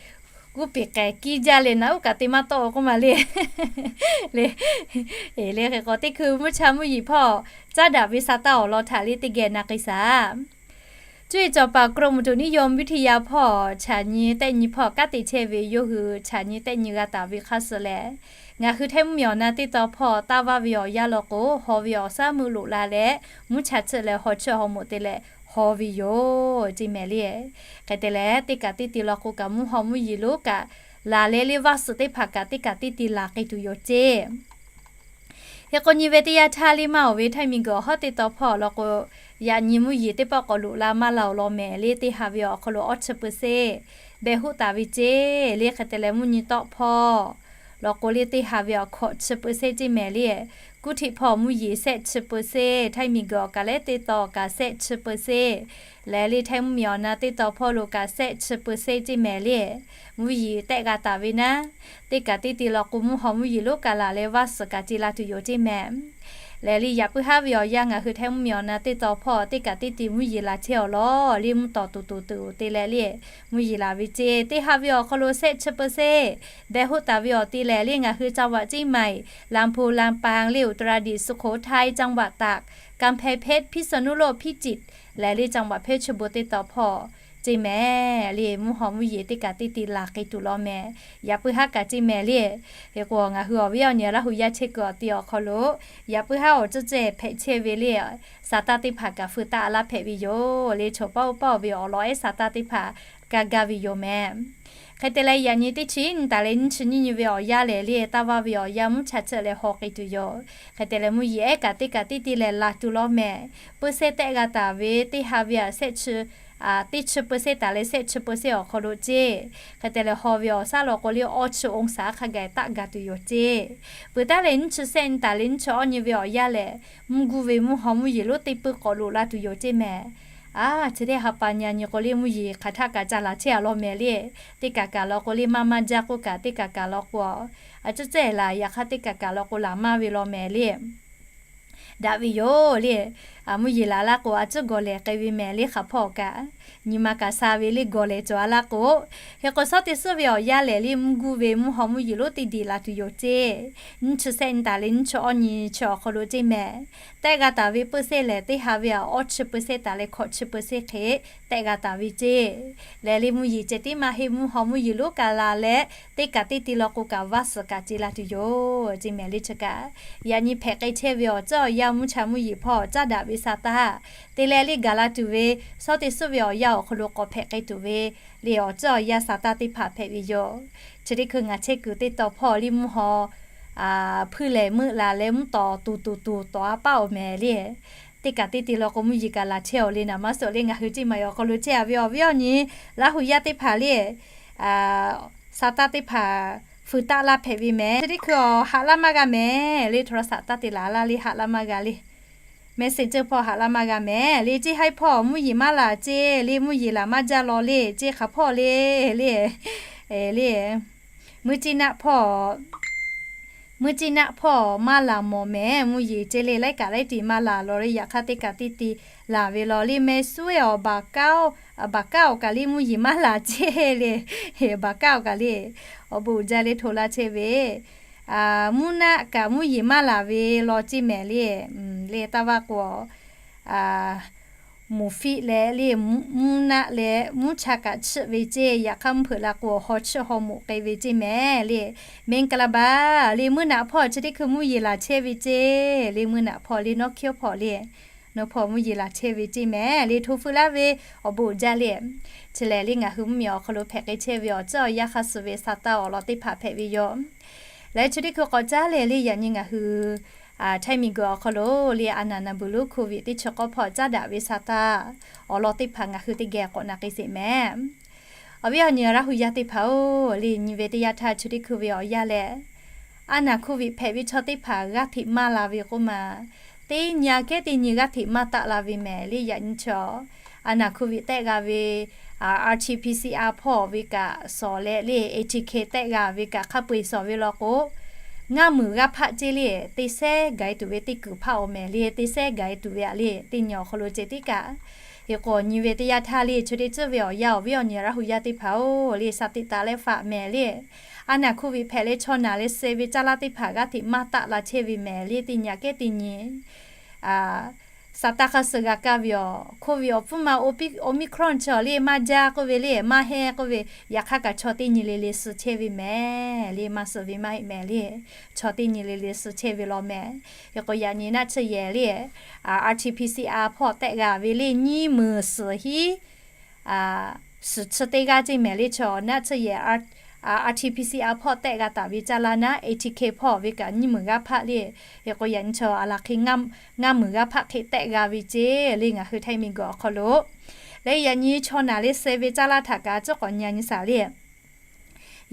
g'uˇ peˬ k'ehˬ kiˇ jaˇ leh naˉ uˉ kaꞈ te maˇ tawˆ-oˬ k'oˆ ma le. Le, e le hk'e k'o, teˇ hkui mvuhˇ cha mvuhˇ yeˬ hpawˇ caˉ daꞈ ve sa taˇ awˬ lawn htaꞈ le teˇ geh na k'ai shaˍ. Cuˇ yiˍ cawˬ paˍ กรมอุตุนิยมวิทยา hpawˇ chaꞈ nyi tehˆ nyi hpawˇ kanˉ te chehˇ ve yawˇ hui chaꞈ nyi tehˆ nyi g'a taˍ ve hk'aˇ suh lehˬ, ngaˬ hui htaiˇ mvuhˇ miˬ awˬ na teˇ taw hpawˇ taˇ vaˇ ve awˬ yanˇ law k'o, haw ve awˬ shaˉ meuˇ loꞈ la leh mvuhˇ cha chiˆ leh haw chiˆ haw moꞈ te leh haw ve yoˬ ceˇ mehˍ le. Hk'e te leh, teˇ kaꞈ teˇ ti law k'o kaꞈ mvuhˇ haw mvuhˇ yeˬ lonˉ kaꞈ laˬ leh le, vaˇ suhˍ teˇ hpaˍ kaꞈ teˇ kaꞈ teˇ ti laˬ k'ai tuˬ yoˬ ceˇ. Hk'e k'o, nyi ve teˇ yanˇ htaˇ le maˇ oˬ ve htaiˇ miˬ guiˬ awˬ hawˉ teˇ taw hpawˇ law k'o, yaꞈ nyi mvuhˇ yeˬ teˇ pawˆ k'awꞈ loꞈ la maˇ la awˬ lawn mehˍ le, teˇ ha ve awˬ hk'aw lo awˇ chi peu seˇ behˬ hoˆ taˍ ve ceˇ le. Hk'e te leh, mvuhˇ nyi tawˆ hpawˇ law k'o le, teˇ ha ve awˬ hkawꞈ chi peu seˇ ceˇ mehˍ le. Kuˇ htiˆ hpawˇ mvuhˇ yeˬ shehˆ chi peu seˇ, htaiˇ miˬ guiˬ awˬ kaˬ leh teˇ taw kaꞈ shehˆ chi peu seˇ leh le, htaiˇ mvuhˇ miˬ awˬ na teˇ taw hpawˇ lo kaꞈ shehˆ chi peu seˇ ceˇ mehˍ le. Mvuhˇ yeˬ tehˆ g'a taˍ ve naˉ, teˇ kaꞈ teˇ ti law k'o mvuhˇ haw mvuhˇ yeˬ lonˉ kaꞈ laˬ leh vaˇ suhˍ kaꞈ te la tuˬ yoˬ ceˇ mehˍ. Lehˬ le, yaꞈ puiˉ haˉ ve awˬ yanˇ ngaˬ hui Htaiˇ mvuhˇmiˬ awˬ na teˇ taw hpawˇ teˇ kaꞈ teˇ ti mvuhˇ yeˬ laˬ chehˇ awˬ lawn le, mvuhˇ tawˍ tuˬ tuˬ tuˬ te leh le, mvuhˇ yeˬ laˬ ve ceˇ. Teˇ ha ve awˬ hk'aw lo shehˆ chi percent deh hoˆ taˍ ve awˬ te lehˬ le, ngaˬ hui จังหวัดเชียงใหม่, Lamphu, Lampang le, Uttarakhand, Sukhothai, จังหวัดตาก, Kamphae Phet, Phitsanulok, Phichit lehˬ le, จังหวัดเพชรบูรณ์ teˇ taw hpawˇ ceˇ mehˍ le, mvuhˇ haw mvuhˇ yeˬ teˇ kaꞈ teˇ ti laˬ k'ai tuˬ law mehˍ. Yaꞈ puiˉ haˉ kaꞈ ceˇ mehˍ le. Hk'e k'o, ngaˬ hui awˬ viˉ awˬ nyi Laˇ hu yaˇ chehˇ kuiˬ awˬ ti awˬ hk'aw lo yaꞈ puiˉ haˉ awˬ ceuˬ ceh hpehꞈ chehˇ ve le, sa taˇ teˇ hpaˍ kaꞈ feu taˆ laˇ hpehꞈ ve yoˬ le. Chaw paˆ oˇ paˆ oˬ ve awˬ lawn ehˉ sa taˇ teˇ hpaˍ kaˇ gaˇ ve yoˬ mehˍ. Hk'e te leh, yaꞈ nyi teˇ chi nyi taˍ leh nyiˇ chi nyiˇ nyi ve awˬ yanˇ lehˬ le, taˇ vaˇ ve awˬ yanˇ mvuhˇ cha chehˇ leh haw k'ai tuˬ yoˬ. Hk'e te leh, mvuhˇ yeˬ ehˉ kaꞈ teˇ kaꞈ teˇ ti lehˬ laˬ tuˬ law mehˍ. Percent tehˆ g'a taˍ ve teˇ ha ve aꞈ shehˆ chi, teˇ chi percent taˍ leh shehˆ chi percent awˬ hk'aw lo ceˇ. Hk'e te leh, haw ve awˬ shaˉ law k'o le, awˇ chi องศา hk'a gaˬ taˆ gaˬ tuˬ yoˬ ceˇ. Peuˬ taˉ leh, nyiˇ chi shehˆ nyi taˍ leh nyiˇ chi awˇ nyi ve awˬ yanˇ lehˬ, mvuhˇ guˇ ve mvuhˇ haw mvuhˇ yeˬ lonˉ teˇ peuˇ k'awꞈ loꞈ la tuˬ yoˬ ceˇ mehˍ. A, chi teˇ ha pa nyi nyi k'o le, mvuhˇ yeˬ hk'aˬ htaˆ kaꞈ ca laˬ chehˇ a law mehˍ le. Teˇ kaꞈ kaꞈ law k'o le, maˇ maˇ jaˇ k'oˆ kaꞈ, teˇ kaꞈ kaꞈ law k'o, a ceuˬ ceh laˬ, yaꞈ hk'aˇ teˇ kaꞈ kaꞈ law k'o laˬ maˇ ve law mehˍ le. Daꞈ ve yoˬ le. Mvuhˇ yeˬ laˬ laˇ k'o, a ceuˬ gawˬ lehˬ k'ai ve mehˍ le, hk'aˬ hpawˇ kaꞈ. Nyi ma kaꞈ sha ve le, gawˬ lehˬ cawˬ a laˇ k'o. Hk'e k'o, shawˉ teˇ suhˉ ve awˬ yanˇ lehˬ le, mvuhˇ guˇ ve mvuhˇ haw mvuhˇ yeˬ lonˉ teˇ diˬ laˬ tuˬ yoˬ ceˇ. Nyiˇ chi shehˆ nyi taˍ leh nyiˇ chi awˇ nyi chi awˬ hk'aw lo ceˇ mehˍ. Tehˆ g'a taˍ ve percent lehˬ, teˇ ha ve aꞈ awˇ chi percent taˍ leh hkawꞈ chi percent hk'e tehˆ g'a taˍ ve ceˇ. Lehˬ le, mvuhˇ yeˬ ceh tiˉ maˇ heˆ, mvuhˇ haw mvuhˇ yeˬ lonˉ kaꞈ laˬ leh, teˇ kaꞈ teˇ ti law k'o kaꞈ vaˇ suhˍ kaꞈ ce la tuˬ yoˬ ceˇ mehˍ le. Chi kaꞈ, yaꞈ nyi hpehꞈ k'ai chehˇ ve awˬ ceuˬ awˬ yanˇ mvuhˇ cha mvuhˇ yeˬ hpawˇ caˉ daꞈ ve sa taˇ te leh le, gaˬ la tuˬ ve shawˉ teˇ suhˉ ve awˬ yanˇ awˬ hk'aw lo k'awꞈ hpehꞈ k'ai tuˬ ve le, awˬ ceuˬ awˬ yanˇ sa taˇ teˇ hpaˍ hpehꞈ ve yoˬ. Chi teˇ hkui ngaˬ chehˇ kuiˬ teˇ taw hpawˇ le, mvuhˇ haw hpuiˇ lehˬ meuˆ laˬ leh mvuhˇ tawˍ tuˬ tuˬ tuˬ tawˍ a paˆ awˬ mehˍ le. Teˇ kaꞈ teˇ ti law k'o, mvuhˇ yeˬ kaꞈ laˬ chehˇ awˬ le, naˍ maˇ suhˍ le, ngaˬ hui ceˇ maˬ awˬ hk'aw lo chehˇ a ve awˬ viˉ awˬ nyi Laˇ hu yaˇ teˇ hpaˍ le, sa taˇ teˇ hpaˍ feu taˆ laˇ hpehꞈ ve mehˍ. Chi teˇ hkui awˬ haꞈ laˇ maˇ g'a mehˍ le, โทรศัพท์ taˇ te laˬ laˇ le, haꞈ laˇ maˇ g'a le. Messenger hpawˇ haꞈ laˇ maˇ g'a mehˍ le. Ceˇ haiˉ hpawˇ mvuhˇ yeˬ maˇ laˬ ceˇ le, mvuhˇ yeˬ laˬ maˇ jaˇ law le, ceˇ hk'aˬ hpawˇ le, le, le, mvuhˇ ciˇ naˆ hpawˇ mvuhˇ ciˇ naˆ hpawˇ maˇ laˬ mawˬ mehˍ, mvuhˇ yeˬ ceˇ le, laiˉ kaꞈ laiˉ ti maˇ laˬ law le, yaꞈ hk'aˇ teˇ kaꞈ teˇ ti laˬ ve law le, meh suˉ e awˬ baˬ kaˉ awˬ kaꞈ le, mvuhˇ yeˬ maˇ laˬ ceˇ le, baˬ kaˉ awˬ kaꞈ le, awˬ bon uiˍ jaˇ le hto laˇ chehˇ ve, mvuhˇ naˆ kaꞈ mvuhˇ yeˬ maˇ laˬ ve law ceˇ mehˍ le, le taˇ vaˇ k'o, moˍ fiˆ leh le, mvuhˇ naˆ leh mvuhˇ cha kaꞈ chiˆ ve ceˇ, yaꞈ hk'aˇ mvuhˇ hpeuꞈ la k'o haw chiˆ haw moꞈ k'ai ve ceˇ mehˍ le. มงกะลาบา le, mvuhˇ naˆ hpawˇ chi teˇ hkui mvuhˇ yeˬ laˬ chehˇ ve ceˇ le, mvuhˇ naˆ hpawˇ le, nawˉ hkiˉ hpawˇ le, nawˉ hpawˇ mvuhˇ yeˬ laˬ chehˇ ve ceˇ mehˍ le, hto feu laˇ ve awˬ bon uiˍ jaˇ le. Chi lehˬ le, ngaˬ hui mvuhˇ miˬ awˬ hk'aw lo hpehꞈ k'ai chehˇ ve awˬ ceuˬ awˬ yanˇ hk'a suh ve sa taˇ awˬ lawn teˇ hpaˍ hpehꞈ ve yoˬ. Leh chi teˇ hkui k'awꞈ caˉ leh le, yaꞈ nyi ngaˬ hui Htaiˇ miˬguiˬ awˬ hk'aw lo le, a naˍ naˍ buˬ lonˉ โควิด teˇ chi k'awˇ hpawˇ caˉ daꞈ ve sa taˇ awˬ lawn teˇ hpaˍ ngaˬ hui teˇ geh k'awꞈ na k'ai sheˍ mehˍ. Awˬ viˉ awˬ nyi Laˇ hu yaˇ teˇ hpaˍ oˬ, le nyi ve teˇ yanˇ htaˇ chi teˇ hkui ve awˬ yanˇ lehˬ, a naˍ โควิด hpehꞈ ve chaw teˇ hpaˍ g'aˇ hteꞈ maˇ la ve k'oˆ ma, teˇ nyi aꞈ kehˉ teˇ nyi g'aˇ hteꞈ maˇ taˆ la ve mehˍ le. Yaꞈ nyi chaw a naˍ โควิด tehˆ g'a ve, RT-PCR hpawˇ ve kaꞈ shawˍ leh le, ATK tehˆ g'a ve kaꞈ hk'a peu-eˬ shawˍ ve law k'o, ngaˇ meunˍ g'aˇ hpaˆ ceˇ le, teˇ sehˉ gaˬ e tuˬ ve teˇ kuiˬ hpaˆ awˬ mehˍ le, teˇ sehˉ gaˬ e tuˬ ve aꞈ le, teˇ nyi awˬ hk'aw lo ceh tiˉ kaꞈ. Hk'e k'o, nyi ve teˇ yanˇ htaˇ le, chi teˇ tcuhˇ ve awˬ yanˇ awˬ viˉ awˬ nyi Laˇ hu yaˇ teˇ hpaˍ oˬ, le sa teꞈ taˍ leh faꞈ mehˍ le, a naˍ โควิด hpehꞈ leh chaw naˬ leh suh ve caˇ laˇ teˇ hpaˍ g'aˇ hteꞈ maˇ taˆ la chehˇ ve mehˍ le, teˇ nyi aꞈ kehˉ teˇ nyi sa taˇ hk'a suh g'a kaˇ ve aˬ. โควิด awˬ pfuhˇ ma Omicron chi awˬ le maˇ jaˇ k'oˆ ve le, maˇ heˆ k'oˆ ve, yaꞈ hk'aˇ kaꞈ chaw teˇ nyi le le suh chehˇ ve mehˍ le, maˇ suh ve maˇ heˆ mehˍ le, chaw teˇ nyi le le suh chehˇ ve law mehˍ. Hk'e k'o, yaꞈ nyi naˆ tsuhˇ yehˬ le, RT-PCR hpawˇ tehˆ g'a ve le, nyiˇ meunˍ suhˍ hiˉ suhˍ chi teˇ g'aˇ ceˇ mehˍ le. Chaw naˆ tsuhˇ yehˬ RT-PCR hpawˇ tehˆ g'a taˍ ve caˇ laˇ naˉ, ATK hpawˇ ve kaꞈ nyiˇ meunˍ g'aˇ hpaˆ le. Hk'e k'o, yaꞈ nyi chaw a laˬ hk'e ngaˇ meunˍ g'aˇ hpaˆ hk'e tehˆ g'a ve ceˇ le, ngaˬ hui Htaiˇ miˬguiˬ awˬ hk'aw lo. Leh yaꞈ nyi chaw naˬ leh suh ve caˇ laˇ htaꞈ kaꞈ a ciˉ k'awꞈ nyi nyi shaˍ le.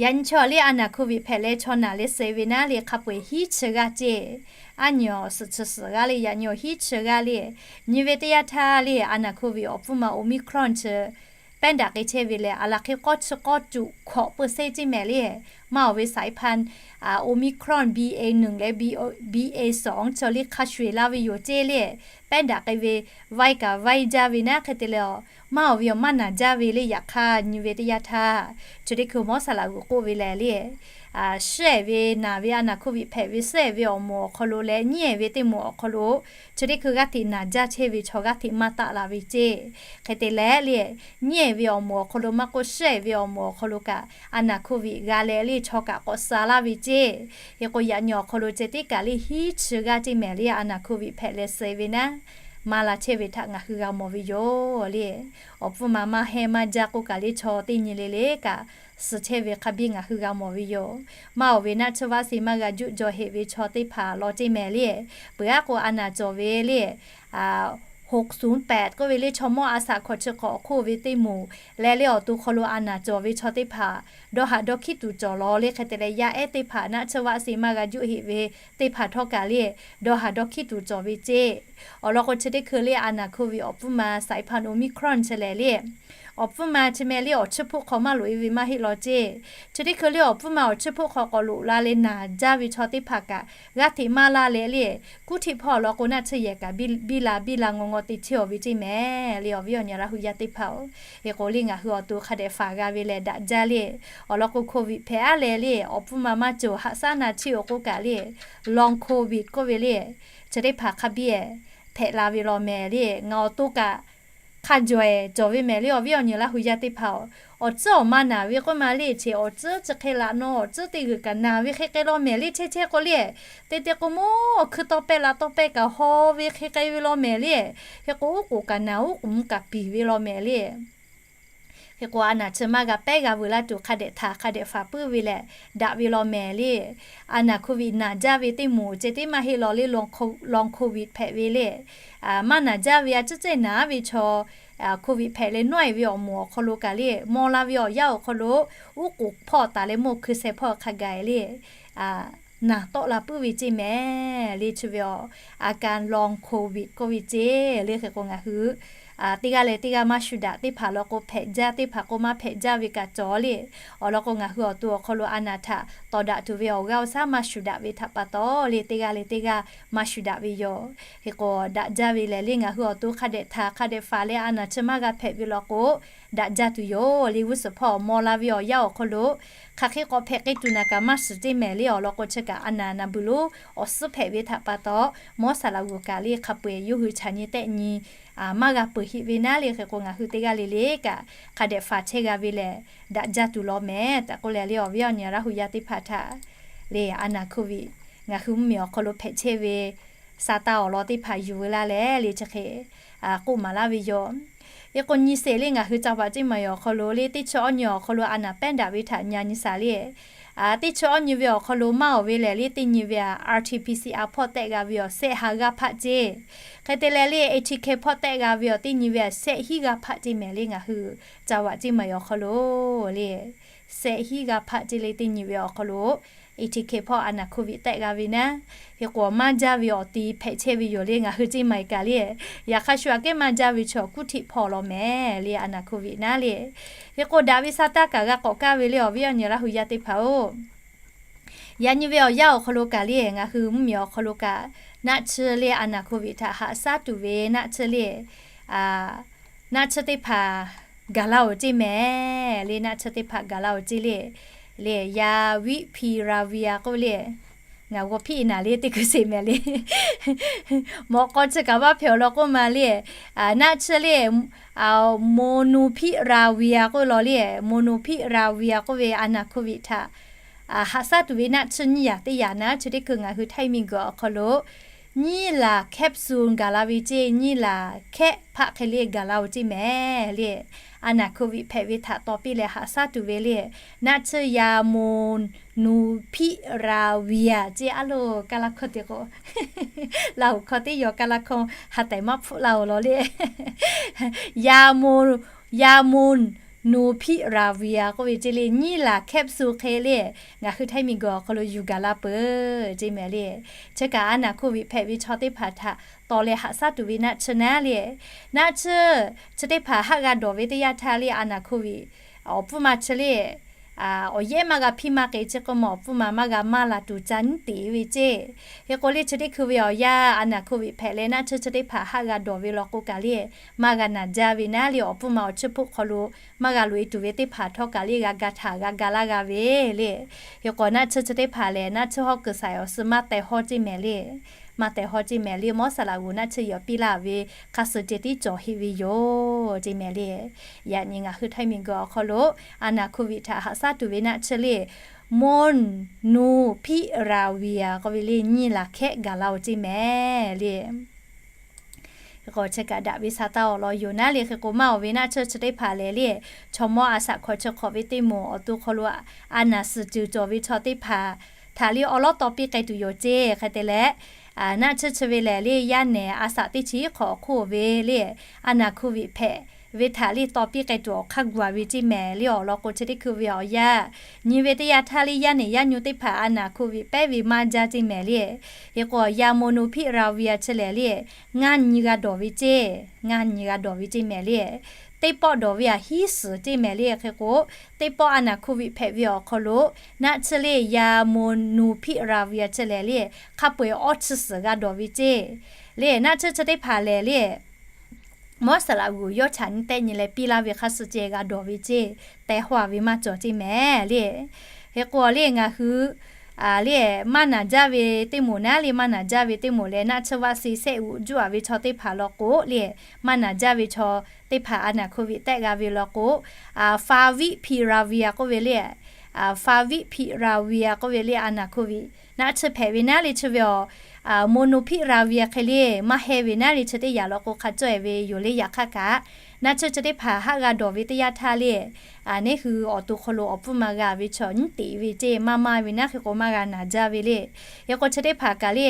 Yaꞈ nyi chaw le a naˍ โควิด hpehꞈ leh chaw naˬ leh suh ve naˉ le, hk'a peu-eˬ hiˉ chi g'aˇ ceˇ. Aˉ nyi awˬ suhˍ chi suhˍ g'aˇ le, yaꞈ nyi awˬ hiˉ chi g'aˇ le. Nyi ve teˇ yanˇ htaˇ le, a naˍ โควิด awˬ pfuhˇ ma Omicron chi pehˉ daꞈ k'ai chehˇ ve lehˬ, aˬ laˬ hk'e k'awˇ chi k'awˇ tuꞈ hkawꞈ peuˬ sehˉ ceˇ mehˍ le. Maˇ awˬ ve สายพันธุ์ Omicron B A หนึ่ง leh B A สอง chi lehˬ hk'a shuˍ eˬ la ve yoˬ ceˇ le. Pehˉ daꞈ k'ai ve vaiˇ kaꞈ vaiˇ jaˇ ve naˉ hk'e te leh, maˇ awˬ ve awˬ maˇ naˬ jaˇ ve le. Yaꞈ hk'aˇ nyi ve teˇ yanˇ htaˇ, chi teˇ hkui mawˇ saˍ laꞈ g'uiˬ k'oˆ ve lehˬ le, shiˉ ehˍ ve naˬ ve a naˬ โควิด hpehꞈ ve shiˉ ehˍ ve awˬ moˍ awˬ hk'aw lo leh nyiˉ ehˍ ve teˇ moˍ awˬ hk'aw lo, chi teˇ hkui g'aˇ hteꞈ naˬ jaˇ chehˇ ve chaw g'aˇ hteꞈ maˇ taˆ la ve ceˇ. Hk'e te leh le, nyiˉ ehˍ ve awˬ moˍ awˬ hk'aw lo maˇ k'oˆ, shiˉ ehˍ ve awˬ moˍ awˬ hk'aw lo kaꞈ a naˬ โควิด g'a leh le chaw kaꞈ k'awꞈ sha laˇ ve ceˇ. Hk'e k'o, yaꞈ nyi awˬ hk'aw lo ceh tiˉ kaꞈ le hiˉ chi g'aˇ ceˇ mehˍ le, a naˬ โควิด hpehꞈ leh suh ve naˉ, maˇ la chehˇ ve htaꞈ ngaˬ hui g'a mawˬ ve yoˬ le. Awˬ pfuhˇ ma maˇ hehnˇ maˇ jaˇ k'oˆ kaꞈ le chaw teˇ nyi le le kaꞈ suh chehˇ ve hk'a biˇ ngaˬ hui g'a mawˬ ve yoˬ. Maˇ awˬ ve naˆ tsuhˇ vaˆ seˍ maˇ g'a juˆ jaw heꞈ ve chaw teˇ hpaˍ law ceˇ mehˍ le. Peuˬ aˉ k'o a naˬ cawˬ ve le, หกศูนย์แปด k'oˆ ve le chaw mawˇ a shaꞈ hkawꞈ chi hk'awꞈ awˬ hk'oˆ ve teˇ moˍ leh le awˬ to hk'aw lo a naˬ cawˬ ve chaw teˇ hpaˍ dawˇ haˍ dawˇ hkiˉ tuˬ cawˬ law le. Hk'e te leh yaˇ ehˉ teˇ hpaˍ naˆ tsuhˇ vaˆ seˍ maˇ g'a juˆ heꞈ ve teˇ hpaˍ htawˇ kaꞈ le dawˇ haˍ dawˇ hkiˉ tuˬ cawˬ ve ceˇ. Awˬ lawn k'o, chi teˇ hkui le a naˬ โควิด awˬ pfuhˇ ma สายพันธุ์ Omicron chi lehˬ le, awˬ pfuhˇ ma chi mehˍ le awˬ chiˇ hpoˆ hk'aw maˇ loꞈ e ve maˇ heˆ law ceˇ. Chi teˇ hkui le awˬ pfuhˇ ma awˬ chiˇ hpoˆ hk'aw k'awꞈ loꞈ la leh naˬ jaˇ ve chaw teˇ hpaˍ kaꞈ g'aˇ hteꞈ maˇ laˇ leh le, kuˉ htiˆ hpawˇ awˬ lawn k'o naˆ tsuhˇ yehˬ kaꞈ biˇ la biˇ la ngaw ngaw te chehˇ aˬ ve ceˇ mehˍ le. Awˬ viˉ awˬ nyi Laˇ hu yaˇ teˇ hpaˍ-oˬ, hk'e k'o le ngaˬ hui awˬ to hk'a dehꞈ faˍ g'a ve lehˬ daꞈ jaˇ le. Awˬ lawn k'o โควิด hpehꞈ aˉ leh le awˬ pfuhˇ ma maˇ cawˬ haꞈ shaˉ na chiˇ awˬ k'oˆ kaꞈ le, long โควิด k'oˆ ve le, chi teˇ hpaˍ hk'a biˇ hpehꞈ la ve law mehˍ le. Ngaˬ awˬ to kaꞈ hk'a jawˬ ehˍ cawˬ ve mehˍ le. Awˬ viˉ awˬ nyi Laˇ hu yaˇ teˇ hpaˍ-oˬ, awˬ tcuhˉ awˬ ma naˬ ve k'oˆ ma le, chi awˬ tcuhˉ chi hk'e laꞈ naw awˬ tcuhˉ teˇ g'uiˬ kaꞈ naˬ ve hk'e k'ai law mehˍ le. Chehˇ chehˇ k'o le, te te k'o mawˇ awˬ hkui tawˇ pehˇ la tawˇ pehˇ kaꞈ haw ve hk'e k'ai ve law mehˍ le. Hk'e k'o uˉ k'oˍ kaꞈ naˬ uˉ k'oˍ mvuh kaꞈ piˍ ve law mehˍ le. Hk'e k'o a naˬ chi maˇ g'a pehˉ g'a vuiˬ laˇ tuˬ hk'a dehꞈ htaꞈ hk'a dehꞈ faˍ puiˉ ve lehˬ daꞈ ve law mehˍ le. A naˬ โควิด naˬ jaˇ ve teˇ moˍ ceh tiˉ maˇ heˆ law le, long โควิด hpehꞈ ve le. Maˇ naˬ jaˇ ve a ciˉ cehˇ naˍ ve chaw โควิด hpehꞈ leh nawˉ e ve awˬ moˍ awˬ hk'aw lo kaꞈ le, maw la ve awˬ yanˇ awˬ hk'aw lo uˉ k'oˍ hpawˇ taˍ leh mawˇ hkui sheh hpawˇ hk'a gaˬ le naˬ tawˆ la puiˉ ve ceˇ mehˍ le. Chi ve awˬ a ka long โควิด k'oˆ ve ceˇ le. Hk'e k'o ngaˬ hui teˇ g'aˇ leh teˇ g'aˇ maˇ shu daꞈ, teˇ hpaˍ law k'o hpehꞈ jaˇ, teˇ hpaˍ k'o maˇ hpehꞈ jaˇ ve kaꞈ cawˬ le. Awˬ lawn k'o ngaˬ hui awˬ to awˬ hk'aw lo a naˬ htaꞈ tawˍ daꞈ tuˬ ve awˬ g'aˇ awˬ shaˉ maˇ shu daꞈ ve htaꞈ pa taw le, teˇ g'aˇ leh teˇ g'aˇ maˇ shu daꞈ ve yoˬ. Hk'e k'o daꞈ jaˇ ve lehˬ le ngaˬ hui awˬ to hk'a dehꞈ htaꞈ hk'a dehꞈ faˍ leh a naˬ chi maˇ g'a hpehꞈ ve law k'o daꞈ jaˇ tuˬ yoˬ le. G'uˇ suhˍ hpawˇ maw la ve awˬ yanˇ awˬ hk'aw lo hk'aˬ hk'e k'awꞈ hpehꞈ k'ai tuˬ naˬ kaꞈ maˇ shiˍ teˇ mehˍ le. Awˬ lawn k'o chi kaꞈ a naˬ naˬ buiˬ lo awˬ suhˉ hpehꞈ ve htaꞈ pa taw, mawˇ saˍ laꞈ g'uiˬ kaꞈ le hk'a peu-eˬ yawˇ hui chaꞈ nyi tehˆ nyi maˇ g'a peuˬ heˆ ve naˉ le. Hk'e k'o ngaˬ hui teˇ g'aˇ le le kaꞈ hk'a dehꞈ faˍ chehˇ g'a ve lehˬ daꞈ jaˇ tuˬ law mehˍ tehꞈ k'oˆ leh le awˬ viˉ awˬ nyi Laˇ hu yaˇ teˇ hpaˍ htaꞈ le a naˬ โควิด ngaˬ hui mvuhˇmiˬ awˬ hk'aw lo hpehꞈ chehˇ ve sa taˇ awˬ lawn teˇ hpaˍ yuˬ veu laˇ leh le chi hk'e k'oˆ maˍ laˇ ve yoˬ. Hk'e k'o nyi sheˍ le ngaˬ hui จังหวัดเชียงใหม่ awˬ hk'aw lo le teˇ chi awˇ nyi awˬ hk'aw lo a naˬ pehˉ daꞈ ve htaꞈ nya nyi shaˍ le. Teˇ chi awˇ nyi ve awˬ hk'aw lo maˇ awˬ ve lehˬ le teˇ nyi ve a R T P C R hpawˇ tehˆ g'a ve awˬ shehˆ ha g'aˇ hpaˆ ceˇ. Hk'e te leh le A T K hpawˇ tehˆ g'a ve awˬ teˇ nyi ve a shehˆ hiˉ g'aˇ hpaˆ ceˇ mehˍ le ngaˬ hui จังหวัดเชียงใหม่ awˬ hk'aw lo le shehˆ hiˉ g'aˇ hpaˆ ceˇ le teˇ nyi ve awˬ hk'aw lo A T K hpawˇ a naˬ โควิด tehˆ g'a ve naˉ. Hk'e k'o maˇ jaˇ ve awˬ ti hpehꞈ chehˇ ve yoˬ le ngaˬ hui ceˇ maˬ kaꞈ le. Yaꞈ hk'aˇ shu aꞈ kehˉ maˇ jaˇ ve chaw kuˉ htiˆ hpawˇ law mehˍ le a naˬ โควิด naˉ le. Hk'e k'o daꞈ ve sa taˇ kaꞈ g'a k'awꞈ kaˇ ve le awˬ viˉ awˬ nyi Laˇ hu yaˇ teˇ hpaˍ-oˬ, yaꞈ nyi ve awˬ yanˇ awˬ hk'aw lo kaꞈ le ngaˬ hui mvuhˇmiˬ awˬ hk'aw lo kaꞈ naˆ tsuhˇ le a naˬ โควิด htaꞈ haꞈ shaˉ tuˬ ve naˆ tsuhˇ le naˆ tsuhˇ teˇ hpaˍ gaˬ la-oˬ ceˇ mehˍ le. Naˆ tsuhˇ teˇ hpaˍ gaˬ la-oˬ ceˇ le. Le ya viˆ pi ra vi a k'oˆ le, ngaˬ g'aw hpiˆ naˍ le teˇ hkui sheˍ mehˍ le. Mawꞈ k'aw chi kaꞈ vaˇ hpehꞈ awˬ lawn k'oˆ ma le, naˆ tsuhˇ le monopiravir k'oˆ law le, monopiravir k'oˆ ve a naˬ โควิด htaꞈ haꞈ shaˉ tuˬ ve naˆ tsuhˇ nyiˇ yaꞈ teˇ yaꞈ naˉ. Chi teˇ hkui ngaˬ hui Htaiˇ miˬguiˬ awˬ hk'aw lo nyiˇ laˬ แคปซูล gaˬ la ve ceˇ, nyiˇ laˬ hkehˆ hpaˆ hk'e le gaˬ la-oˬ ceˇ mehˍ le. A naˬ โควิด hpehꞈ ve htaꞈ taw piˇ leh haꞈ shaˉ tuˬ ve le naˆ tsuhˇ ya monopiravir ceˇ. A loˬ kaˇ laˇ hkawˇ te k'o, Laˇ huˍ hkawˇ teˇ yaw kaˇ laˇ hkawˇ ha tehˬ maˇ hpfuhˆ laˇ-oˬ law le. Ya mo, ya mon Molnupiravir k'oˆ ve ceˇ le, nyiˇ laˬ capsule hk'e le, ngaˬ hui htaiˇ miˬguiˬ awˬ hk'aw lo yuˬ gaˬ la peuˬ ceˇ mehˍ le. Chi kaꞈ a naˍ โควิด hpehꞈ ve chaw teˇ hpaˍ htaꞈ tawˍ leh haꞈ shaˉ tuˬ ve naˆ tsuhˇ naˉ le. Naˆ tsuhˇ chi teˇ hpaˍ haˆ g'a dawˬ ve teˇ yanˇ htaˇ le, a naˍ โควิด awˬ pfuhˇ ma chi le, awˬ yehˉ maˇ g'a hpiˇ maˇ k'e chi k'o maˬ awˬ pfuhˇ ma maˇ g'a maˇ la tuˬ ca nyiˉ teꞈ ve ceˇ. Hk'e k'o le chi teˇ hkui ve awˬ yanˇ a naˍ โควิด hpehꞈ leh naˆ tsuhˇ chi teˇ hpaˍ haˆ g'a dawˬ ve law k'o kaꞈ le, maˇ g'a naˬ jaˇ ve naˉ le, awˬ pfuhˇ ma awˬ chiˇ hpoˆ hk'aw lo maˇ g'a loꞈ e tuˬ ve teˇ hpaˍ htawˇ kaꞈ le g'a ga htaꞈ g'a ga laˇ g'a ve le. Hk'e k'o naˆ tsuhˇ chi teˇ hpaˍ lehˬ naˆ tsuhˇ hawˉ kuiˬ saiˍ awˬ suh maˇ teh hawˇ ceˇ mehˍ le. Maˇ teh hawˇ ceˇ mehˍ le, mawˉ saˍ laꞈ g'uˬ naˆ tsuhˇ yehˬ piˇ laˇ ve hk'a suh ceh tiˉ cawˬ heˆ ve yoˬ ceˇ mehˍ le. Yaꞈ nyi ngaˬ hui htaiˇ miˬguiˬ awˬ hk'aw lo a naˍ โควิด htaꞈ haꞈ shaˉ tuˬ ve naˆ tsuhˇ le, Molnupiravir k'oˆ ve le, nyiˇ laˬ hkehˉ gaˬ la-oˬ ceˇ mehˍ le. Hk'e k'o chi kaꞈ daꞈ ve sha taˇ awˬ lawn yoˬ naˉ le. Hk'e k'o maˇ awˬ ve naˆ tsuhˇ chi teˇ hpaˍ lehˬ le, chaw mawˇ a shaꞈ hkawꞈ chi hk'awꞈ ve teˇ moˍ awˬ to hk'aw lo a naˍ suhˍ ceuˬ cawˬ ve chaw teˇ hpaˍ htaꞈ le awˉ lawˉ taw piˇ k'ai tuˬ yoˬ ceˇ. Hk'e te leh, naˆ tsuhˇ chi ve lehˬ le yaˇ nehˬ a shaꞈ teˇ chi hk'awꞈ awˬ hk'oˆ ve le, a naˍ โควิด hpehꞈ ve htaꞈ le taw piˇ k'ai tuˬ awˬ hk'aˇ gu a ve ceˇ mehˍ le. Awˬ lawn k'o chi teˇ hkui ve awˬ yanˇ nyi ve teˇ yanˇ htaˇ le yaˇ nehˬ yaˇ nyu teˇ hpaˍ a naˍ โควิด pehˉ ve maˇ jaˇ ceˇ mehˍ le. Hk'e k'o yaˇ Molnupiravir chi lehˬ le, ngaˇ nyi g'a dawˬ ve ceˇ, ngaˇ nyi g'a dawˬ ve ceˇ mehˍ le. Teˇ pawˆ dawˬ ve aꞈ hiˉ suhˍ ceˇ mehˍ le. Hk'e k'o teˇ pawˆ a naˍ โควิด hpehꞈ ve awˬ hk'aw lo naˆ tsuhˇ le yaˇ Molnupiravir chi lehˬ le, hk'a peu-eˬ awˇ chi suhˍ g'a dawˬ ve ceˇ le. Naˆ tsuhˇ chi teˇ hpaˍ lehˬ le, mawˉ saˍ laꞈ g'uˬ yawˇ chaꞈ nyi tehˆ nyi leh piˇ laˇ ve hk'a suh ceh g'a dawˬ ve ceˇ, teh hawˇ a ve maˇ cawˬ ceˇ mehˍ le. Hk'e k'o le ngaˬ hui le maˇ naˍ jaˇ ve teˇ moˍ naˉ le, maˇ naˍ jaˇ ve teˇ moˍ leh naˆ tsuhˇ vaˆ si sehˆ g'uꞈ juˆ a ve chaw teˇ hpaˍ law k'o le, maˇ naˍ jaˇ ve chaw teˇ hpaˍ a naˍ โควิด tehˆ g'a ve law k'o, Favipiravir k'oˆ ve le, Favipiravir k'oˆ ve le a naˍ โควิด naˆ tsuhˇ hpehꞈ ve naˉ le chi ve awˬ, Molnupiravir hk'e le maˇ hehˇ ve naˉ le chi teˇ yanˇ law k'o hk'a cawˇ e ve yoˬ le. Yaꞈ hk'aˇ kaꞈ naˆ tsuhˇ chi teˇ hpaˍ haˆ g'a dawˬ ve teˇ yanˇ htaˇ le, neˉ hui awˬ to hk'aw lo awˬ pfuhˇ ma g'a ve chaw nyiˉ teꞈ ve ceˇ, maˇ maˇ ve naˉ hk'e k'o maˇ g'a naˍ jaˇ ve le. Hk'e k'o chi teˇ hpaˍ kaꞈ le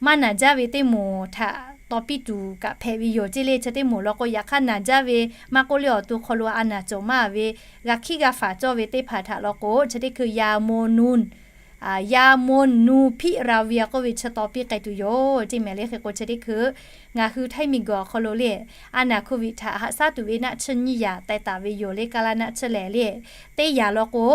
maˇ naˍ jaˇ ve teˇ moˍ htaꞈ taw piˇ tuˬ kaꞈ hpehꞈ ve yoˬ ceˇ le. Chi teˇ moˍ law k'o yaꞈ hk'aˇ naˍ jaˇ ve maˇ k'oˆ le awˬ to hk'aw lo a naˍ cawˬ maˇ ve g'a hkiˉ g'a faˍ cawˇ ve teˇ hpaˍ htaꞈ law k'o chi teˇ hkui yaˇ Molnu, yaˇ Molnupiravir k'oˆ ve chi taw piˇ k'ai tuˬ yoˬ ceˇ mehˍ le. Hk'e k'o chi teˇ hkui ngaˬ hui htaiˇ miˬguiˬ awˬ hk'aw lo le a naˍ โควิด htaꞈ haꞈ shaˉ tuˬ ve naˆ tsuhˇ nyiˇ yaꞈ teh taˍ ve yoˬ le. Kaˇ laˇ naˆ tsuhˇ lehˬ le, teˇ yaꞈ law k'o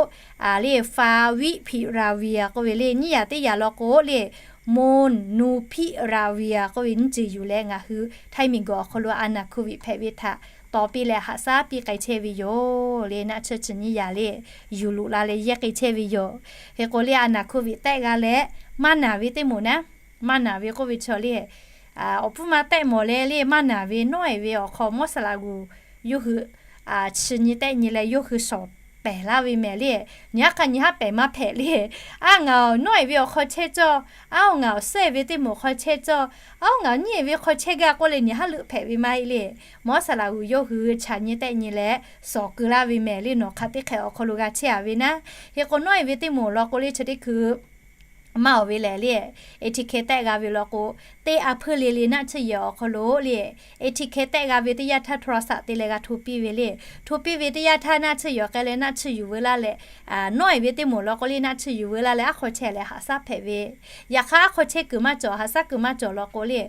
le Favipiravir k'oˆ ve le, nyiˇ yaꞈ teˇ yaꞈ law k'o le Molnupiravir k'oˆ ve nyiˇ ceuˬ yuˬ leh ngaˬ hui htaiˇ miˬguiˬ awˬ hk'aw lo a naˍ โควิด hpehꞈ ve htaꞈ taw piˇ leh haꞈ shaˉ piˇ k'ai chehˇ ve yoˬ le. Naˆ tsuhˇ chi nyiˇ yaꞈ le yuˬ loꞈ la leh yehˇ k'ai chehˇ ve yoˬ. Hk'e k'o le a naˍ โควิด tehˆ g'a leh maˇ naˍ ve teˇ moˍ naˉ, maˇ naˍ ve k'oˆ ve chaw le awˬ pfuhˇ ma tehˆ mawˬ leh le maˇ naˍ ve nawˉ e ve awˬ hk'aw mawˇ saˍ laꞈ g'uˬ yawˇ hui chi nyi tehˆ nyi leh yawˇ hui shawˍ pehˍ laˇ ve mehˍ le. Nyi haˉ hk'a nyi haˉ pehˍ maˇ hpehꞈ le. Aˉ ngaˬ nawˉ e ve awˬ hk'aw chehˇ cawˇ, aˉ ngaˬ awˬ suhˉ e ve teˇ moˍ hk'aw chehˇ cawˇ, aˉ ngaˬ nyiˉ e ve hk'aw chehˇ gaˇ k'oˆ leh nyi haˉ leuˆ hpehꞈ ve maˇ heˆ le. Mawˇ saˍ laꞈ g'uˬ yawˇ hui chaꞈ nyi tehˆ nyi leh shawˍ keu laˇ ve mehˍ le. Nawˬ hk'aˬ teˇ hk'ehꞈ awˬ hk'aw lo g'a chehˇ a ve naˉ. Hk'e k'o nawˉ e ve teˇ moˍ law k'o le chi teˇ hkui maˇ awˬ ve lehˬ le, etiquette tehˆ g'a ve law k'o, teˇ a hpuiˇ le le naˆ tsuhˇ yehˬ awˬ hk'aw lo le etiquette tehˆ g'a ve teˇ yanˇ htaˇ โทรศัพท์ te leh g'a hto piˇ ve le. Hto piˇ ve teˇ yanˇ htaˇ naˆ tsuhˇ yehˬ k'ai leh naˆ tsuhˇ yuˬ veu laˇ leh, nawˉ e ve teˇ moˍ law k'o le naˆ tsuhˇ yuˬ veu laˇ leh aˉ hk'aw chehˇ leh haꞈ shaˉ hpehꞈ ve. Yaꞈ hk'aˇ aˉ hk'aw chehˇ kuiˬ maˇ cawˬ, haꞈ shaˉ kuiˬ maˇ cawˬ law k'o le,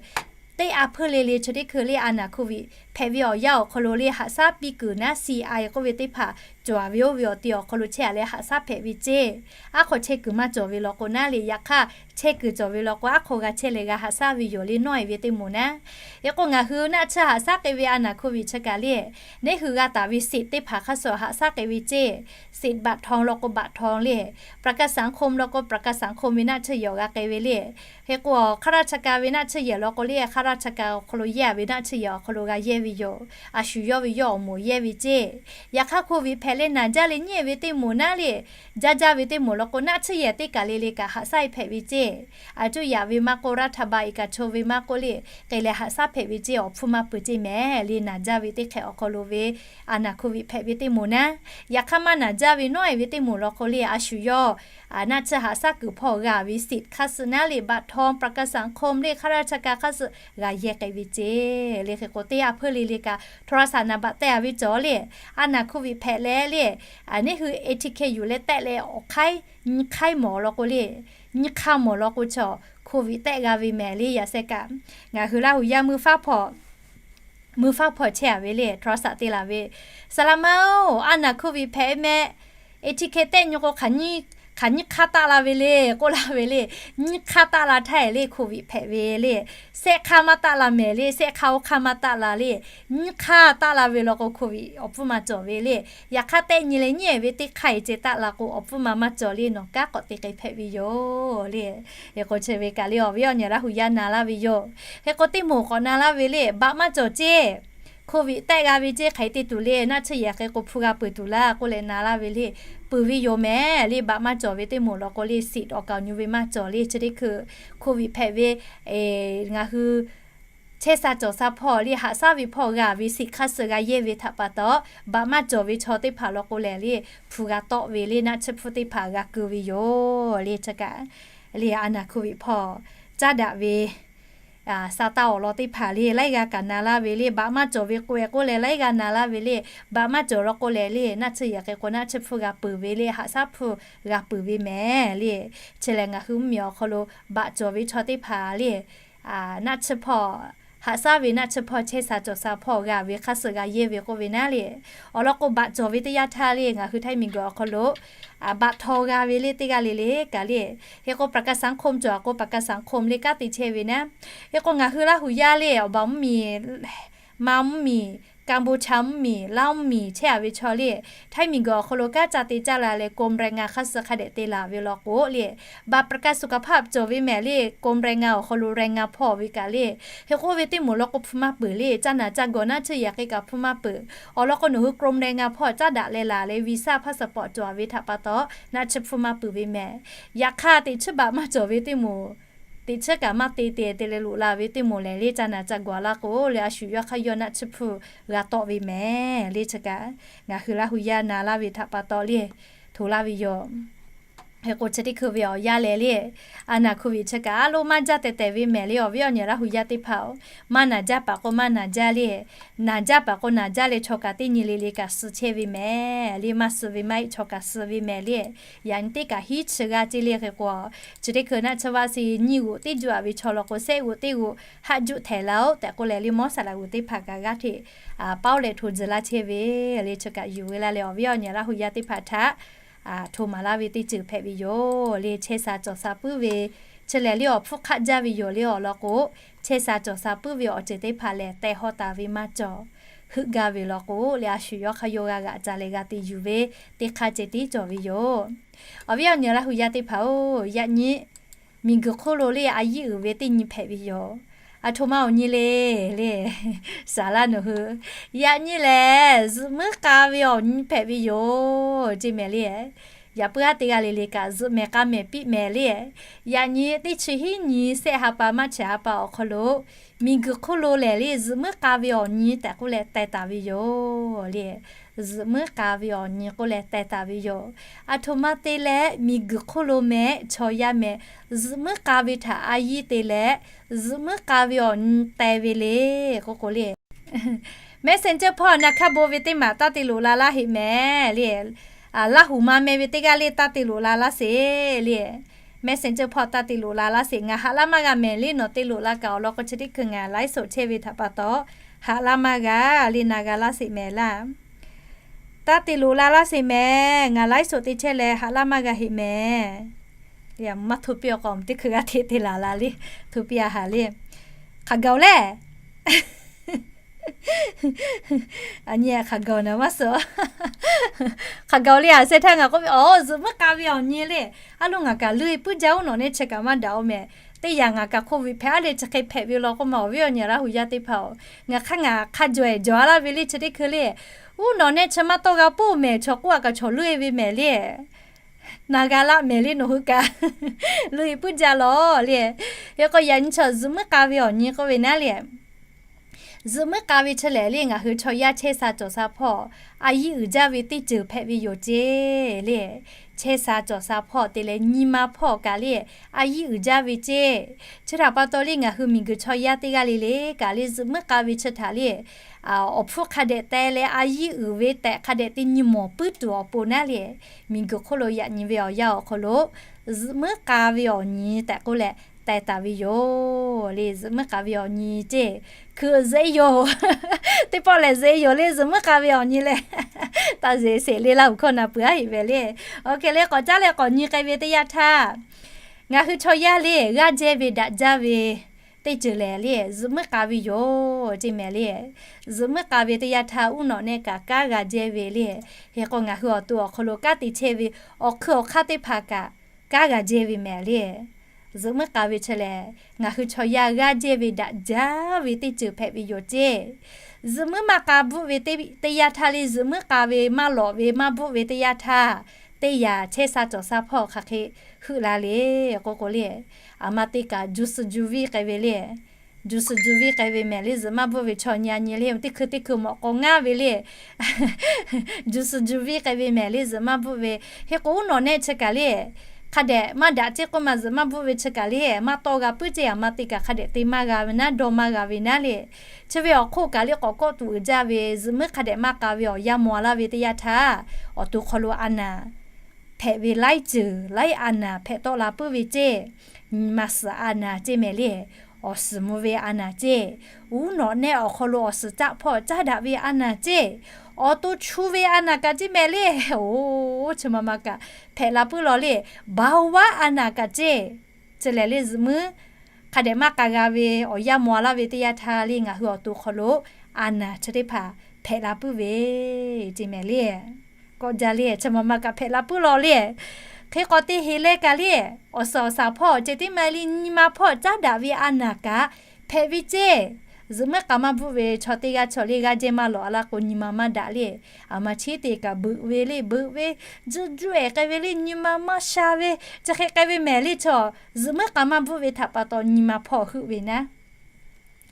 teˇ a hpuiˇ le le chi teˇ hkui le a naˍ โควิด hpehꞈ ve awˬ yanˇ awˬ hk'aw lo le haꞈ shaˉ piˇ kuiˬ naˉ C I k'oˆ ve teˇ hpaˍ cawˬ ve oˇ ve awˬ te awˬ hk'aw lo chehˇ a leh haꞈ shaˉ hpehꞈ ve ceˇ. Aˉ hk'aw chehˇ kuiˬ maˇ cawˬ ve law k'o naˉ le, yaꞈ hk'aˇ chehˇ kuiˬ cawˬ ve law k'o aˉ hk'aw g'a chehˇ leh g'a haꞈ shaˉ ve yoˬ le. Nawˉ e ve teˇ moˍ naˉ. Hk'e k'o ngaˬ hui naˆ tsuhˇ haꞈ shaˉ k'ai ve a naˍ โควิด chi kaꞈ le, neˉ hui g'a taˍ ve สิทธิ์ teˇ hpaˍ hk'a shuˍ haꞈ shaˉ k'ai ve ceˇ. สิทธิ์ บัตรทอง law k'o บัตรทอง le, ประกันสังคม law k'o ประกันสังคม ve naˆ tsuhˇ yehˬ g'a k'ai ve le. Hk'e k'o ข้าราชการ ve naˆ tsuhˇ yehˬ law k'o le ข้าราชการ awˬ hk'aw lo yehˇ a ve naˆ tsuhˇ yehˬ awˬ hk'aw lo g'a yehˇ ve yoˬ. A shu yawˇ ve yawˇ awˬ moˍ yehˇ ve ceˇ. Yaꞈ hk'aˇ โควิด hpehꞈ leh naˬ jaˇ leh nyiˉ e ve teˇ moˍ naˉ le, jaˇ jaˇ ve teˇ moˍ law k'o naˆ tsuhˇ yehˬ teˇ kaˬ le le kaꞈ haꞈ shaˉ e hpehꞈ ve ceˇ. A cuˇ yaꞈ ve maˇ k'oˆ, รัฐบาล ekaˍ cho ve maˇ k'oˆ le, k'ai leh haꞈ shaˉ hpehꞈ ve ceˇ. Awˬ hpfuhˇ maˇ peuˬ ceˇ mehˍ le. Naˬ jaˇ ve teˇ hk'ehꞈ awˬ hk'aw lo ve a naˍ โควิด hpehꞈ ve teˇ moˍ naˉ. Yaꞈ hk'aˇ maˇ naˬ jaˇ ve nawˉ e ve teˇ moˍ law k'o le a shu yawˇ naˆ tsuhˇ haꞈ shaˉ kuiˬ hpawˇ g'a ve สิทธิ์ hk'aˇ suh naˉ le, บัตรทอง ประกันสังคม le, hk'a la cha ka hk'aˇ suh g'a yehˇ k'ai ve ceˇ le. Hk'e k'o, teˇ g'aˇ hpeuˇ le le kaꞈ โทรศัพท์ naˍ baꞈ teh a ve cawˬ le, a naˬ โควิด hpehꞈ leh le, neˇ hui ATK yuˬ leh tehˆ leh awˬ hk'aiˉ nyiˇ hk'aiˉ mawˬ law k'o le, nyiˇ hk'aˇ mawˬ law k'o chaw โควิด tehˆ g'a ve mehˍ le. Yaꞈ sheh kaꞈ, ngaˬ hui Laˇ huˍ yaˇ mui faˉ hpawˇ chehˇ a ve le, โทรศัพท์ te laˬ ve, Saˍ laꞈ ma-oˬ, a naˬ โควิด hpehꞈ meh, ATK tehˆ nyi k'o, hk'aˬ nyiˇ hk'aˇ taˆ la ve le k'oˆ laˇ ve le. Nyiˇ hk'aˇ taˆ la htaˇ le โควิด hpehꞈ ve le. Shehˆ hk'aˇ maˇ taˆ la mehˍ le, shehˆ hk'aˇ oˇ hk'aˇ maˇ taˆ la le. Nyiˇ hk'aˇ taˆ la ve law k'o โควิด awˬ pfuhˇ ma cawˬ ve le. Yaꞈ hk'aˇ tehˆ nyi leh nyiˉ ehˍ ve teˇ hk'aˇ e ceh taˆ la k'o, awˬ pfuhˇ ma maˇ cawˬ le, nawˬ kanˉ k'awꞈ te k'ai hpehꞈ ve yoˬ le. Hk'e k'o, chi ve kaꞈ le awˬ viˉ awˬ nyi Laˇ huˍ yaˇ na laˇ ve yoˬ. Hk'e k'o, teˇ moˍ k'awꞈ na laˇ ve le, baꞈ maˇ cawˬ ceˇ, โควิด tehˆ g'a ve ceˇ, hk'aˬ hk'e te tuˬ le, naˆ tsuhˇ yehˬ hk'e k'o hpu g'a peuˬ tuˬ laˇ k'oˆ leh na laˇ ve le. Peuˬ ve yoˬ mehˍ le. Baꞈ maˇ cawˬ ve teˇ moˍ law k'o le, สิทธิ์ awˬ kaˍ awˬ nyu ve maˇ cawˬ le. Chi teˇ hkui โควิด hpehꞈ ve, ngaˬ hui chehˇ sha cawˬ sha hpawˇ le, haꞈ shaˉ ve hpawˇ g'a ve สิทธิ์ hk'aˇ suh g'a yehˇ ve htaꞈ pa taw, baꞈ maˇ cawˬ ve chaw teˇ hpaˍ law k'o lehˬ le, hpu g'a tawˆ ve le, naˆ tsuhˇ hpfuhˇ teˇ hpaˍ g'a keu ve yoˬ le. Chi kaꞈ le, a naˬ โควิด hpawˇ caˉ daꞈ ve Saˍtanˍ awˬ lawn teˇ hpaˍ le, laiˉ g'aˇ kaꞈ na laˇ ve le. Baꞈ maˇ cawˬ ve k'o e k'oˆ leh laiˉ g'aˇ na laˇ ve le. Baꞈ maˇ cawˬ law k'o lehˬ le, naˆ tsuhˇ yehˬ hk'e k'o naˆ tsuhˇ hpfuhˇ g'a peuˬ ve le, haꞈ shaˉ hpfuhˇ g'a peuˬ ve mehˍ le. Chi lehˬ ngaˬ hui mvuhˇ miˬ awˬ hk'aw lo baꞈ cawˬ ve chaw teˇ hpaˍ le, naˆ tsuhˇ hpawˇ, haꞈ shaˉ ve naˆ tsuhˇ hpawˇ chehˇ sha cawˬ sha hpawˇ g'a ve hk'aˇ suh g'a yehˇ ve k'oˆ ve naˉ le. Awˬ lawn k'o, baꞈ cawˬ ve teˇ yanˇ htaˇ le, ngaˬ hui Htaiˇ miˬguiˬ awˬ hk'aw lo baꞈ htaw g'a ve le, teˇ g'aˇ le le kaꞈ le. Hk'e k'o, ประกันสังคม cawˬ a k'o, ประกันสังคม le kanˉ te chehˇ ve naˉ. Hk'e k'o, ngaˬ hui Laˇ huˍ yaˇ le, awˬ baˬ mvuhˇ miˬ, Manˇ mvuhˇ miˬ, Kampuchea mvuhˇ miˬ, Laˇ mvuhˇ miˬ chehˇ a ve chaw le, Htaiˇ miˬguiˬ awˬ hk'aw lo kanˉ ca te caˇ la leh กรมแรงงาน hk'aˇ suh hk'a dehꞈ te laˬ ve law k'o le, บัตรประกันสุขภาพ cawˬ ve mehˍ le, กรมแรงงาน awˬ hk'aw lo แรงงาน hpawˇ ve kaꞈ le. Hk'e k'oˆ ve teˇ moˍ law k'o hpu maˇ peuˬ le, caˇ naˬ caˇ gawˬ naˆ tsuhˇ yehˬ hk'e kaꞈ hpu maˇ peuˬ. Awˬ lawn k'o, nawˬ hui กรมแรงงาน hpawˇ caˉ daꞈ leh laˬ leh วีซ่า พาสปอร์ต cawˬ a ve htaꞈ pa taw, naˆ tsuhˇ hpfuhˇ maˇ peuˬ ve mehˍ. Yaꞈ hk'aˇ, teꞈ chiˉ baꞈ maˇ cawˬ ve teˇ moˍ, teꞈ chiˉ kaꞈ maˇ te te te leh loꞈ la ve teˇ moˍ lehˬ le, caˇ naˬ caˇ gawˬ laˇ k'o le, a shu yawˇ hk'aˇ yawˇ naˆ tsuhˇ hpfuhˇ g'a tawˆ ve mehˍ le. Chi kaꞈ ngaˬ hui Laˇ huˍ yaˇ na laˇ ve htaꞈ pa taw le, hto laˇ ve yoˬ. Hk'e k'o, chi teˇ hkui ve awˬ yanˇ lehˬ le, a naˬ โควิด chi kaꞈ a loˇ maˇ jaˇ tehˬ tehˬ ve mehˍ le. Awˬ viˉ awˬ nyi Laˇ huˍ yaˇ teˇ hpaˍ-oˬ, maˇ naˬ jaˇ paˍ k'o maˇ naˬ jaˇ le, naˬ jaˇ paˍ k'o naˬ jaˇ leh chaw kaꞈ teˇ nyi le le kaꞈ suh chehˇ ve mehˍ le. Maˇ suh ve maˇ heˆ, chaw kaꞈ suh ve mehˍ le. Yaꞈ nyi teˇ kaꞈ hiˉ chi g'aˇ ceˇ le. Hk'e k'o, chi teˇ hkui naˆ tsuhˇ vaˇ se nyiˇ g'oꞈ teˇ juˆ a ve chaw law k'o, shehˆ g'oꞈ teˇ g'oꞈ haˆ juˆ htehˍ laˇ-oˆ tehꞈ k'oˆ leh le, mawˇ saˍ laꞈ g'oꞈ teˇ hpaˍ kaꞈ g'aˇ hteꞈ paoˉ leh hto tcuh laˇ chehˇ ve le. Chi kaꞈ yuˬ ve laˇ leh, awˬ viˉ awˬ nyi Laˇ huˍ yaˇ teˇ hpaˍ htaꞈ hto maˍ laˇ ve teˇ ceuˬ hpehꞈ ve yoˬ le. Chehˇ sha cawˬ sha puiˉ ve, chi lehˬ le awˬ hpfuhˇ hk'aˆ jaˇ ve yoˬ le. Awˬ lawn k'o, chehˇ sha cawˬ sha puiˉ ve awˬ ceuˬ teˇ hpaˍ lehˬ, teh hawˇ taˍ ve maˇ cawˬ. Heuˆ gaˇ ve law k'o le, a shu yawˇ hk'aˇ yawˇ g'a g'aꞈ ca leh g'a te yuˬ ve teˇ hk'aˇ ceh tiˉ cawˬ ve yoˬ. Awˬ viˉ awˬ nyi Laˇ huˍ yaˇ teˇ hpaˍ-oˬ, yaꞈ nyi miˬguiˬ hk'oˆ lo le a yiˇ uiˍ ve teˇ nyi hpehꞈ ve yoˬ. Aˬ htoꞈ ma awˬ nyi le le, saˍ laˇ nawˬ hui, yaꞈ nyi lehˬ zuhꞈ muiˉ k'a ve awˬ nyi hpehꞈ ve yoˬ ceˇ mehˍ le. Yaꞈ puiˉ aˉ teˇ g'aˇ le le kaꞈ zuhꞈ mehˍ k'a mehˍ piˇ mehˍ le. Yaꞈ nyi teˇ chi hiˉ nyi shehˆ ha pa maˇ chi ha pa awˬ hk'aw lo miˬguiˬ hk'oˆ lo lehˬ le, zuhꞈ muiˉ k'a ve awˬ nyi tehꞈ k'oˆ leh teh taˍ ve yoˬ le. Zuhꞈ muiˉ k'a ve awˬ nyi k'oˆ leh teh taˍ ve yoˬ. Aˬ htoꞈ ma te leh miˬguiˬ hk'oˆ lo meh chaw yaˇ meh zuhꞈ muiˉ k'a ve htaꞈ a yiˇ te leh, zuhꞈ muiˉ k'a ve awˬ nyi teh ve le k'oˆ k'o le, Messenger hpawˇ na hk'aˇ bon ve teˇ maˬ taˇ te loꞈ la laˇ heꞈ mehˍ le. Laˇ huˍ ma meh ve teˇ g'aˇ le taˇ te loꞈ la laˇ sheˍ le. Messenger hpawˇ taˇ te loꞈ la laˇ sheˍ. Ngaˬ haꞈ laˇ maˇ g'a mehˍ le, nawˬ te loꞈ la kaꞈ awˬ lawn k'o chi teˇ hkui ngaˬ ไลฟ์สด chehˇ ve htaꞈ pa taw, haꞈ laˇ maˇ g'a le, na g'a laˇ sheˍ mehˍ laˇ. Taˇ te loꞈ la laˇ sheˍ mehˍ. Ngaˬ ไลฟ์สด te chehˇ leh haꞈ laˇ maˇ g'a heꞈ mehˍ. Maˇ hto piˇ awˬ k'o teˇ hkui g'a hteꞈ te laˬ la le. Hto piˇ a haꞈ le. Hk'aˬ gaˬ-oˬ le. A nyi hk'aˬ gaˬ-oˬ naˍ maˇ suh. Hk'aˬ gaˬ-oˬ le, a sheh htaˇ ngaˬ k'oˆ ve, awˬ, zuhꞈ muiˉ k'a ve awˬ nyi le. A lo ngaˬ kaꞈ leuˆ-e puiˉ jaˇ-oˬ, nawˬ nehˇ chi kaꞈ maˇ daꞈ-oˬ mehˍ. Teˇ yanˇ ngaˬ kaꞈ โควิด hpehꞈ a le chi hk'e hpehꞈ ve law k'oˆ ma, awˬ viˉ awˬ nyi Laˇ huˍ yaˇ teˇ hpaˍ-oˬ, ngaˬ hk'aˇ ngaˬ hk'a jawˬ-e jawˬ a laˇ ve le chi teˇ hkui le. Uˉ, nawˬ nehˇ chi maˇ tawˇ g'a puiˉ mehˍ, chaw k'oˆ a kaꞈ chaw leuˆ-e ve mehˍ le. Na g'a laˆ mehˍ le nawˬ hui kaꞈ. Leuˆ-e puiˉ jaˇ lawˬ le. Hk'e k'o yaꞈ nyi chaw zuhꞈ muiˉ k'a ve awˬ nyi k'oˆ ve naˉ le. Zuhꞈ muiˉ k'a ve chi lehˬ le, ngaˬ hui chaw yaˇ chehˇ sha cawˬ sha hpawˇ a yiˇ uiˍ jaˇ ve teˇ ceuˬ hpehꞈ ve yoˬ ceˇ le. chehˇ sha cawˬ sha hpawˇ te leh nyi ma hpawˇ kaꞈ le, a yiˉ uiˍ jaˇ ve ceˇ. Chi htaꞈ pa taw le ngaˬ hui miˬguiˬ chaw yaˇ teˇ g'aˇ le le kaꞈ le zuhꞈ muiˉ k'a ve chi htaꞈ le, awˬ hpfuhˇ hk'a dehꞈ teh leh a yiˉ uiˍ ve tehꞈ hk'a dehꞈ te nyi mawˬ puiˉ tuˬ awˬ pon naˉ le, miˬguiˬ hk'oˆ lo yaꞈ nyi ve awˬ yanˇ awˬ hk'aw lo zuhꞈ muiˉ k'a ve awˬ nyi tehꞈ k'oˆ leh teh taˍ ve yoˬ le. Zuhꞈ muiˉ k'a ve awˬ nyi ceˇ, hkui zuhꞈ-e yoˬ. Teˇ pawˆ lehˬ zuhꞈ-e yoˬ le, zuhꞈ muiˉ k'a ve awˬ nyi leh, taˇ zeˬ sheˍ le Laˇ huˍ hkawˇ na peuˬ aˉ heˆ ve le. Awˬ hk'e leh k'awꞈ caˉ leh k'awꞈ nyi k'ai ve teˇ yanˇ htaˇ, ngaˬ hui chaw yaˇ le g'aˇ jehˇ ve daꞈ jaˇ ve teˇ ceuˬ lehˬ le zuhꞈ muiˉ k'a ve yoˬ ceˇ mehˍ le. Zuhꞈ muiˉ k'a ve teˇ yanˇ htaˇ uˉ nawꞈ nehˆ kaꞈ kanˉ g'a jehˇ ve le. Hk'e k'o ngaˬ hui awˬ to awˬ hk'aw lo kanˉ te chehˇ ve awˬ hkui awˬ hk'aˇ teˇ hpaˍ kaꞈ kanˉ g'a jehˇ ve mehˍ le. Zuhꞈ muiˉ k'a ve chi lehˬ ngaˬ hui chaw yaˇ g'aˇ jehˇ ve daꞈ jaˇ ve teˇ ceuˬ hpehꞈ ve yoˬ ceˇ. Zuhꞈ muiˉ maˇ k'a bvuhˆ ve teˇ yanˇ htaˇ le zuhꞈ muiˉ k'a ve maˇ lawꞈ ve maˇ bvuhˆ ve teˇ yanˇ htaˇ, teˇ yanˇ chehˇ sha cawˬ sha hpawˇ hk'aˬ hk'e heuˆ la le k'oˆ k'o le, aˬ ma te kaꞈ juˇ suhˍ juˇ viˇ k'ai ve le. Juˇ suhˍ juˇ viˇ k'ai ve mehˍ le zuhꞈ maˇ bvuhˆ ve chaw nyi a nyi le teˇ hkui teˇ hkui mawꞈ k'aw ngaˇ ve le. Juˇ suhˍ juˇ viˇ k'ai ve mehˍ le zuhꞈ maˇ bvuhˆ ve. Hk'e k'o uˉ nawꞈ nehˆ chi kaꞈ le hk'a dehꞈ maˇ daꞈ ceˇ k'oˆ ma zuhꞈ maˇ bvuhˆ ve chi kaꞈ le maˇ tawˇ g'a puiˉ ceˇ. Aˬ ma te kaꞈ hk'a dehꞈ te maˇ g'a ve naˉ dawˇ maˇ g'a ve naˉ le. Chi ve awˬ hk'oˆ kaꞈ le k'awꞈ kawˆ tuˬ uiˍ jaˇ ve zuhꞈ muiˉ hk'a dehꞈ maˇ k'a ve awˬ yanˇ maw laˇ ve teˇ yanˇ htaˇ, awˬ to hk'aw lo a naˍ hpehꞈ ve laiˉ ceuˬ laiˉ a naˍ hpehꞈ tawˆ la puiˉ ve ceˇ. Nyi ma suhˍ a naˍ ceˇ mehˍ le. Awˬ suhˍ mvuh ve a naˍ ceˇ. Uˉ nawꞈ nehˆ awˬ hk'aw lo awˬ suhˍ caˆ hpawˇ caˉ daꞈ ve a naˍ ceˇ. Awˬ to chu ve a naˍ kaꞈ ceˇ mehˍ le. Oˬ, chi ma ma kaꞈ hpehꞈ la puiˉ law le. Baoˍ vaˉ a naˍ kaꞈ ceˇ. Chi lehˬ le zuhꞈ muiˉ hk'a dehꞈ maˇ k'a g'a ve awˬ yanˇ maw laˇ ve teˇ yanˇ htaˇ le ngaˬ hui awˬ to hk'aw lo a naˍ chi teˇ hpaˍ hpehꞈ la puiˉ ve ceˇ mehˍ le. Kawˆ jaˇ le chi ma ma kaꞈ hpehꞈ la puiˉ law le. Hk'e k'awꞈ te heˍ leh kaꞈ le, awˬ suhˍ awˬ shaˍ hpawˇ ceh tiˉ maˇ heˆ le nyi ma hpawˇ caˉ daꞈ ve a naˍ kaꞈ hpehꞈ ve ceˇ. Zuhꞈ muiˉ k'a maˇ bvuhˆ ve chaw teˇ g'aˇ chaw le g'aˇ jehˇ maˇ lawꞈ a laˇ k'o nyi ma maˇ daꞈ le. Aˬ ma cheˉ te kaꞈ beuꞈ ve le beuꞈ ve, juˇ juˇ ehˍ k'ai ve le nyi ma maˇ sha ve, chi hk'e k'ai ve mehˍ le chaw. Zuhꞈ muiˉ k'a maˇ bvuhˆ ve htaꞈ pa taw nyi ma hpawˇ heuˆ ve naˉ.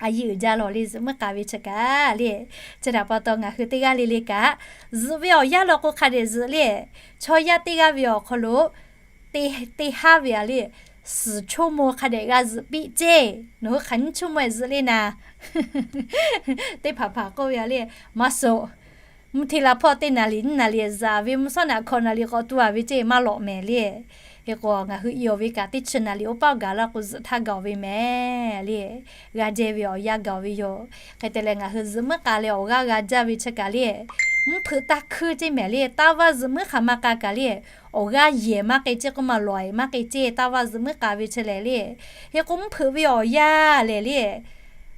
A yiˉ uiˍ jaˇ law le zuhꞈ muiˉ k'a ve chi kaꞈ le. Chi htaꞈ pa taw ngaˬ hui teˇ g'aˇ le le kaꞈ zuhꞈ ve awˬ yanˇ law k'o hk'a dehꞈ zuhꞈ le. Chaw yaˇ teˇ g'aˇ ve awˬ hk'aw lo teˇ haˉ ve a le, suhˍ choˇ maw hk'a dehꞈ g'a zuhꞈ piˇ ceˇ. Nawˬ hui hk'aˬ nyiˇ choˇ maw ehˍ zuhꞈ le naˍ. Teˇ hpaˍ hpaˍ k'oˆ ve a le, maˇ suh. Mvuhˇ hteˇ la hpawˇ teˇ naˍ riˍ nyiˇ naˍ riˍ zuhꞈ ve mvuhˇ shawˉ naꞈ hkawꞈ naˍ riˍ k'awꞈ tu a ve ceˇ maˇ lawꞈ mehˍ le. Hk'e k'o ngaˬ hui i awˬ ve kaꞈ teˇ chi naˍ riˍ oˇ paˆ gaˬ laˇ k'o zuhꞈ htaˇ gaˬ ve mehˍ le. G'a jehˇ ve awˬ yanˇ gaˬ ve yoˬ. Hk'e te leh ngaˬ hui zuhꞈ muiˉ k'a leh awˬ g'aˇ g'a jaˇ ve chi kaꞈ le, mvuhˇ hpeuꞈ taˇ hkuiˇ ceˇ mehˍ le. Taˇ vaˇ zuhꞈ muiˉ hk'aˬ ma k'a kaꞈ le, awˬ g'aˇ yehˬ maˇ k'ai ceˇ k'oˆ ma lawˬ ehˍ maˇ k'ai ceˇ. Taˇ vaˇ zuhꞈ muiˉ k'a ve chi lehˬ le, hk'e k'o mvuhˇ hpeuꞈ ve awˬ yanˇ lehˬ le,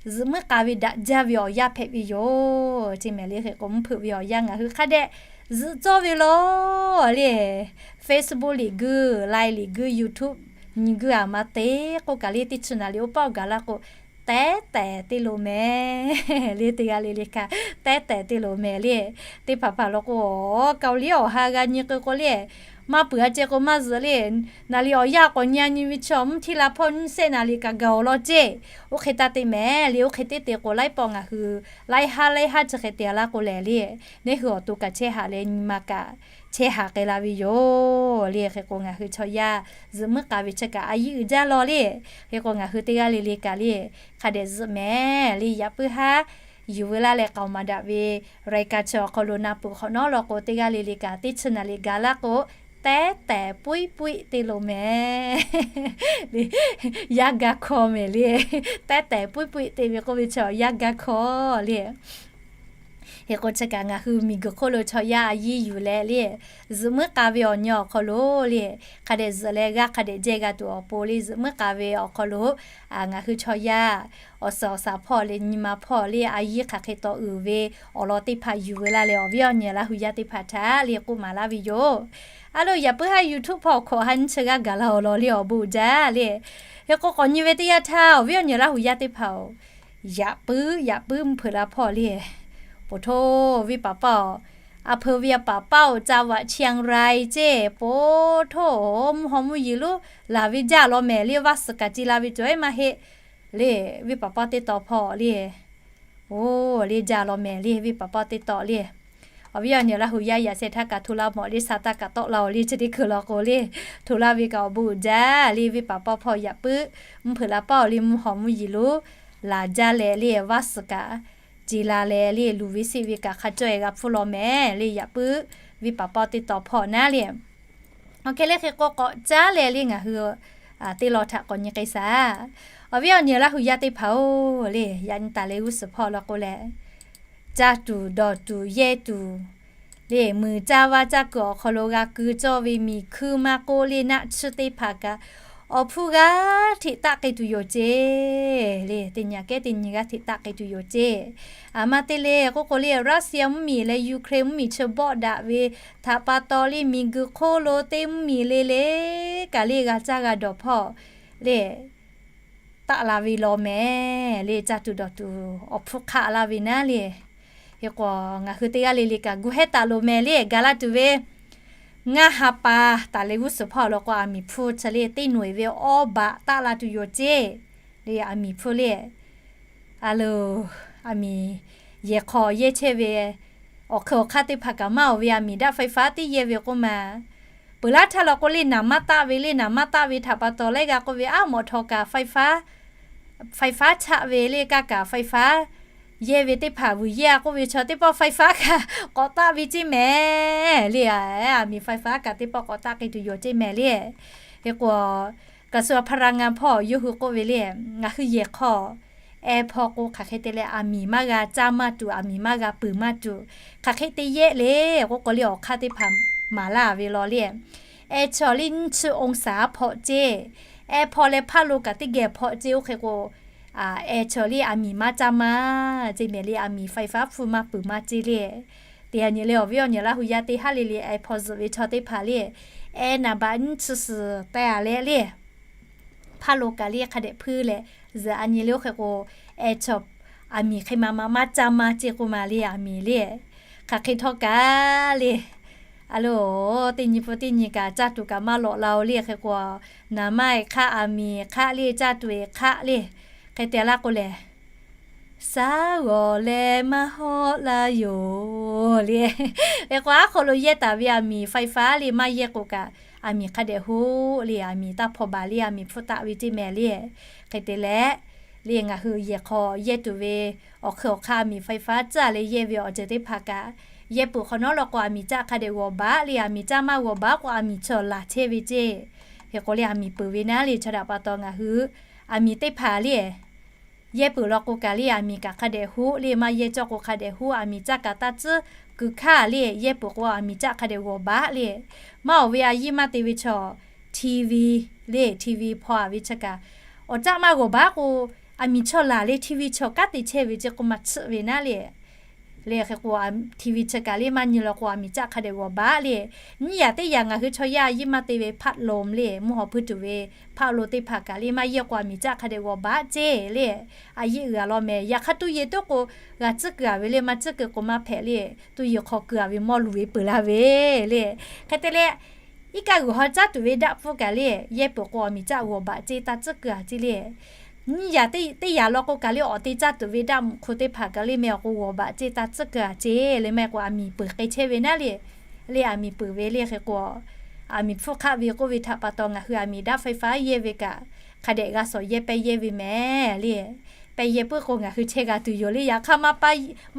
zuhꞈ muiˉ k'a ve daꞈ jaˇ ve awˬ yanˇ hpehꞈ ve yoˬ ceˇ mehˍ le. Hk'e k'o mvuhˇ hpeuꞈ ve awˬ yanˇ ngaˬ hui hk'a dehꞈ zuhꞈ cawˇ ve law le. Facebook liꞈ guiˇ, Line liꞈ guiˇ, YouTube nyi guiˇ aˬ ma te k'oˆ kaꞈ le teˇ chi naˍ riˍ oˇ paˆ gaˬ laˇ k'o, tehˉ tehˍ te loˍ mehˍ le. Teˇ g'aˇ le le kaꞈ tehˉ tehˍ te loˍ mehˍ le. Teˇ hpaˍ hpaˍ law k'o, Kaoˍliˉ awˬ ha g'a nyi k'o k'o le, maˇ peuˬ a ceh k'o maˇ zuhꞈ le. Naˍ riˍ awˬ yanˇ k'awꞈ nyi a nyi ve chaw mvuhˇ hteˇ la hpawˇ nyiˇ sehˆ naˍ riˍ kaꞈ gaˬ awˬ lawn ceˇ. Oˇ hk'e taˇ te mehˍ le. Oˇ hk'e teˇ te k'o laiˉ pawˆ ngaˬ hui laiˉ haˉ laiˉ haˉ chi hk'e te a laˇ k'o lehˬ le, neˉ hui awˬ to kaꞈ chehˇ haꞈ leh nyi ma kaꞈ chehˇ haꞈ k'ai la ve yoˬ le. Hk'e k'o ngaˬ hui chaw yaˇ zuhꞈ muiˉ k'a ve chi kaꞈ a yiˉ uiˍ jaˇ law le. Hk'e k'o ngaˬ hui teˇ g'aˇ le le kaꞈ le, hk'a dehꞈ zuhꞈ mehˍ le. Yaꞈ puiˉ haˉ yuˬ veu laˇ leh k'aoˍ maˍ daꞈ ve รายการ chi awˬ hk'aw lo na peuˬ hk'awꞈ nawˉ law k'o, teˇ g'aˇ le le kaꞈ teˇ chi naˍ riˍ gaˬ laˇ k'o, tehˉ tehˍ puiˉ puiˉ te loˍ mehˍ le. Yaˇ gaˇ hkawˇ mehˍ le. Tehˉ tehˍ puiˉ puiˉ te ve k'oˆ ve chi yaˇ gaˇ hkawˇ le. Hk'e k'o chi kaꞈ ngaˬ hui miˬguiˬ hk'oˆ lo chaw yaˇ a yiˉ yuˬ leh le, zuhꞈ muiˉ k'a ve awˬ nyi awˬ hk'aw lo le, hk'a dehꞈ zuhꞈ leh g'aˇ hk'a dehꞈ jehˇ g'a tuˬ awˬ pon le, zuhꞈ muiˉ k'a ve awˬ hk'aw lo ngaˬ hui chaw yaˇ awˬ suhˍ awˬ shaˍ hpawˇ le nyi ma hpawˇ le a yiˉ hk'aˬ hk'e taw uiˍ ve awˬ lawn teˇ hpaˍ yuˬ veu laˇ leh awˬ viˉ awˬ nyi Laˇ huˍ yaˇ teˇ hpaˍ htaꞈ le k'oˆ maˍ laˇ ve yoˬ. A lo yaꞈ puiˉ haˉ YouTube hpawˇ awˬ hkawꞈ ha nyiˇ chi g'aˇ gaˬ la awˬ lawn le awˬ bon uiˍ jaˇ le. Hk'e k'o k'awꞈ nyi ve teˇ yanˇ htaˇ awˬ viˉ awˬ nyi Laˇ huˍ yaˇ teˇ hpaˍ-oˬ, yaꞈ puiˉ yaꞈ puiˉ mvuhˇ hpeuꞈ la hpawˇ le, poˬ htoˇ venˇ paˍ paˇ-oˬ, a hpeu venˇ paˍ paˇ-oˬ, จังหวัดเชียงราย ceˇ, poˬ htoˇ mvuhˇ haw mvuhˇ yeˬ lonˉ laˬ ve jaˇ law mehˍ le. Vaˇ suhˍ kaꞈ ci la ve cawˬ ehˉ maˇ heˆ le. Venˇ paˍ paˇ teˇ taw hpawˇ le, oˬ le jaˇ law mehˍ le. Venˇ paˍ paˇ teˇ taw le, Awˬ viˉ awˬ nyi Laˇ hu yaˇ yaꞈ sheh htaˇ kaꞈ hto la mawˬ le, sha taˇ kaꞈ tawˆ la-oˬ le, chi teˇ hkui law k'o le, hto laˇ ve kaꞈ awˬ bon uiˍ jaˇ le, venˇ paˍ pawˇ hpawˇ yaꞈ puiˉ mvuhˇ hpeuꞈ la paˇ-oˬ le, mvuhˇ haw mvuhˇ yiˍ lo laˬ jaˇ leh le, vaˇ suhˍ kaꞈ ce la leh le, luˬ ve seˆ ve kaꞈ hk'a cawˇ-e g'a hpfuhˇ law mehˍ le, yaꞈ puiˉ venˇ paˍ pawˇ teˇ taw hpawˇ naˉ le. Awˬ hk'e le hk'e k'o k'awꞈ caˉ leh le ngaˬ hui teˇ law htaꞈ k'awꞈ nyi k'ai shaˍ. Awˬ viˉ awˬ nyi Laˇ hu yaˇ teˇ hpaˍ-oˬ le, yaꞈ nyi taˍ leh g'uˇ suhˍ hpawˇ law k'o leh, caˇ tuˬ dawˬ tuˬ yehˇ tuˬ le, muiˬ caˇ vaˇ caˇ kuiˬ awˬ hk'aw lo g'a keu cawˇ ve miˬ hkuiˇ maˇ k'oˆ le, naˆ tsuhˇ teˇ hpaˍ kaꞈ awˬ hpfuhˇ g'aˇ hteꞈ taˆ k'ai tuˬ yoˬ ceˇ le. Teˇ nyi kehˉ teˇ nyi g'aˇ hteꞈ taˆ k'ai tuˬ yoˬ ceˇ. Aˬ ma te le k'oˆ k'o le, Russia mvuhˇmiˬ leh Ukraine mvuhˇmiˬ chi bawˆ daꞈ ve htaꞈ pa taw le, miˬguiˬ hk'oˆ lo teˇ mvuhˇmiˬ le le kaꞈ le g'a caˇ g'a dawˬ hpawˇ le taˆ la ve law mehˍ le, caˇ tuˬ dawˬ tuˬ awˬ hpfuhˇ hk'aˆ laˇ ve naˉ le. Hk'e k'o, ngaˬ hui teˇ g'aˇ le le kaꞈ gu hehˉ taˍ loˬ mehˍ le, gaˬ la tuˬ ve ngaˇ ha pa taˍ leh g'uˇ suhˍ hpawˇ law k'o, aˬ miˍ hpfuhˇ chi le teˇ nawˬ-eˬ ve awˇ baꞈ taˆ la tuˬ yoˬ ceˇ le, aˬ miˍ hpfuhˇ le. A loˬ, aˬ miˍ yehˬ hk'aw yehˇ chehˇ ve awˬ hk'e awˬ hk'aˇ teˇ hpaˍ kaꞈ maˇ oˬ ve, aˬ miˍ daˆ ไฟฟ้า teˇ yehˇ ve k'oˆ ma, peuˬ laˇ htaˇ law k'o le, naˍ maˇ taˆ ve le, naˍ maˇ taˆ ve htaꞈ pa taw leh g'a k'oˆ ve, aˉ mawꞈ htaw kaꞈ ไฟฟ้า chaˆ ve le, kaˇ kaꞈ ไฟฟ้า yehˇ ve teˇ hpaˍ vuiˬ yehˇ-a k'oˆ ve chaw teˇ pawˆ ไฟฟ้า kaꞈ k'awꞈ taˆ ve ceˇ mehˍ le. Aˬ miˍ ไฟฟ้า kaꞈ teˇ pawˆ k'awꞈ taˆ k'ai tuˬ yoˬ ceˇ mehˍ le. Hk'e k'o, กระทรวงพลังงาน hpawˇ yawˇ hui k'oˆ ve le, ngaˬ hui yehˬ hk'aw ehˉ hpawˇ k'o, hk'aˬ hk'e te leh aˬ miˍ maˇ g'a caˇ maˇ tuˬ, aˬ miˍ maˇ g'a peuˬ maˇ tuˬ, hk'aˬ hk'e te yehˇ le k'oˆ k'o le, awˬ hk'aˇ teˇ hpaˍ maˍ laˇ ve law le. Ehˉ chaw le nyiˇ chi องศา hpawꞈ ceˇ. Ehˉ hpawˇ leh hpaˇ lo kaꞈ teˇ geh hpawꞈ ceˇ. Oˇ hk'e k'o, ehˉ chaw le aˬ miˍ maˇ caˇ maˇ ceˇ mehˍ le, aˬ miˍ ไฟฟ้า hpfuhˇ maˇ peuˬ maˇ ceˇ le. Teˇ aˬ nyi le awˬ viˉ awˬ nyi Laˇ hu yaˇ teˇ haˉ le le ehˉ hpawˇ zuhꞈ ve chaw teˇ hpaˍ le, ehˉ naˍ baꞈ nyiˇ chi suhˍ teh-a leh le, hpaˇ lo kaꞈ le hk'a dehꞈ hpuiˇ leh zuhꞈ. Aˬ nyi le oˇ hk'e k'o, ehˉ chaw aˬ miˍ hk'e ma ma maˇ caˇ maˇ ceˇ k'oˆ ma le, aˬ miˍ le hk'aˬ hk'e htawˇ kaꞈ le, a loˬ, teˇ nyi pun teˇ nyi kaꞈ caˇ tuˬ kaꞈ maˇ lawꞈ la-o le. Hk'e k'o, naˍ maˇ-e hk'aˆ, aˬ miˍ hk'aˆ le, caˇ tuˬ-e hk'aˆ le, hk'e te laˇ k'o lehˬ, saˉ g'awˬ leh maˇ hawˆ laˇ yoˬ le. Hk'e k'o, aˉ hk'aw lo yehˇ taˍ ve aˬ miˍ ไฟฟ้า le maˇ yehˇ k'o kaꞈ, aˬ miˍ hk'a dehꞈ hoˆ le, aˬ miˍ taˇ hpaw baˬ le, aˬ miˍ hpfuhˇ taˆ ve ceˇ mehˍ le. Hk'e te leh, le ngaˬ hui yehˬ hk'aw yehˇ tuˬ ve awˬ hk'e awˬ hk'aˇ aˬ miˍ ไฟฟ้า caˇ leh yehˇ ve awˬ ceuˬ teˇ hpaˍ kaꞈ, yehˇ peuˬ hk'awꞈ nawˉ law k'o, aˬ miˍ caˇ hk'a dehꞈ g'awˬ baˬ le, aˬ miˍ caˇ maˇ g'awˬ baˬ k'o, aˬ miˍ chaw laˬ chehˇ ve ceˇ. Hk'e k'o le, aˬ miˍ peuˬ ve naˉ le, chaw daꞈ pa taw ngaˬ hui aˬ miˍ teˇ hpaˍ le, yehˇ peuˬ law k'o kaꞈ le, aˬ miˍ kaꞈ hk'a dehꞈ hoˆ le, maˇ yehˇ cawˇ k'o hk'a dehꞈ hoˆ, aˬ miˍ caˇ kaꞈ taˇ tcuhˉ kuiˬ hkaˇ le, yehˇ peuˬ k'o aˬ miˍ caˇ hk'a dehꞈ g'awˬ baˬ le. Maˇ oˬ ve a yiˇ maˇ te ve chaw, TV le, TV hpawˇ-a ve chi kaꞈ, awˬ caˆ maˇ g'awˬ baˬ k'o, aˬ miˍ chaw laˬ le, TV chaw kanˉ te chehˇ ve ceˇ k'oˆ ma tsuhˆ ve naˉ le. Le hk'e k'o, TV chi kaꞈ le maˇ nyi law k'o, aˬ miˍ caˆ hk'a dehꞈ g'awˬ baˬ le. Nyiˇ yaꞈ teˇ yaꞈ ngaˬ hui chaw yaˇ a yiˇ maˇ te ve พัดลม le, mvuhˇ haw hpuiˇ tuˬ ve พัดลม teˇ hpaˍ kaꞈ le maˇ yehˇ k'o, aˬ miˍ caˆ hk'a dehꞈ g'awˬ baˬ ceˇ le. A yiˇ uiˍ-a law mehˍ. Yaꞈ hk'aˇ tuˇ yeˬ tuˉ k'o, g'a tcuhˉ kuiˬ-a ve le, maˇ tcuhˉ kuiˬ k'o maˇ hpehꞈ le. Tuˇ yeˬ hk'aw keu-a ve mawˇ luˬ ve peuˬ la ve le. Hk'e te leh, iˉ kaˆ g'uiˬ haw caˉ tuˬ ve daˆ pfuhˇ kaꞈ le, yehˇ peuˬ k'o aˬ miˍ caˆ g'awˬ baˬ ceˇ, taˇ tcuhˉ kuiˬ-a ceˇ le. Nyiˇ yaꞈ teˇ yaꞈ law k'o kaꞈ le, awˬ te caˇ tuˬ ve daˆ mvuhꞈ hk'oˆ teˇ hpaˍ kaꞈ le mehˍ awˬ k'o g'awˬ baˬ ceˇ, taˇ tcuhˉ kuiˬ-a ceˇ le. Maˇ heˆ k'o aˬ miˍ peuˬ k'ai chehˇ ve naˉ le. Le aˬ miˍ peuˬ ve le hk'e k'o, aˬ miˍ hpfuhˇ hk'aˆ ve k'oˆ ve htaꞈ pa taw ngaˬ hui aˬ miˍ daˆ ไฟฟ้า yehˇ ve kaꞈ, hk'a dehꞈ g'a shawˍ yehˇ pehˇ yehˇ ve mehˍ le. Pehˇ yehˇ puiˉ k'o ngaˬ hui chehˇ g'a tuˬ yoˬ le. Yaꞈ hk'aˇ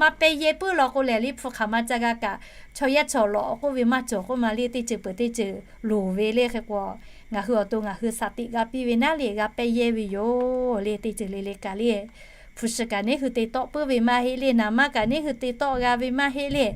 maˇ pehˇ yehˇ puiˉ law k'o lehˬ le, hpu hk'aˬ maˇ caˇ g'a kaꞈ, chaw yaˇ chaw lawꞈ k'oˆ ve maˇ cawˬ k'oˆ ma le, teˇ ceuˬ peuˬ teˇ ceuˬ loˍ ve le hk'e k'o, ngaˬ hui awˬ to ngaˬ hui shaˍ tiꞈ g'a piˇ ve naˉ le, g'a pehˇ yehˇ ve yoˬ le. Teˇ ceuˬ le le kaꞈ le, hpu shi kaꞈ neˉ hui te tawˆ puiˉ ve maˇ heˆ le, naˍ maˇ kaꞈ neˉ hui te tawˆ g'a ve maˇ heˆ le,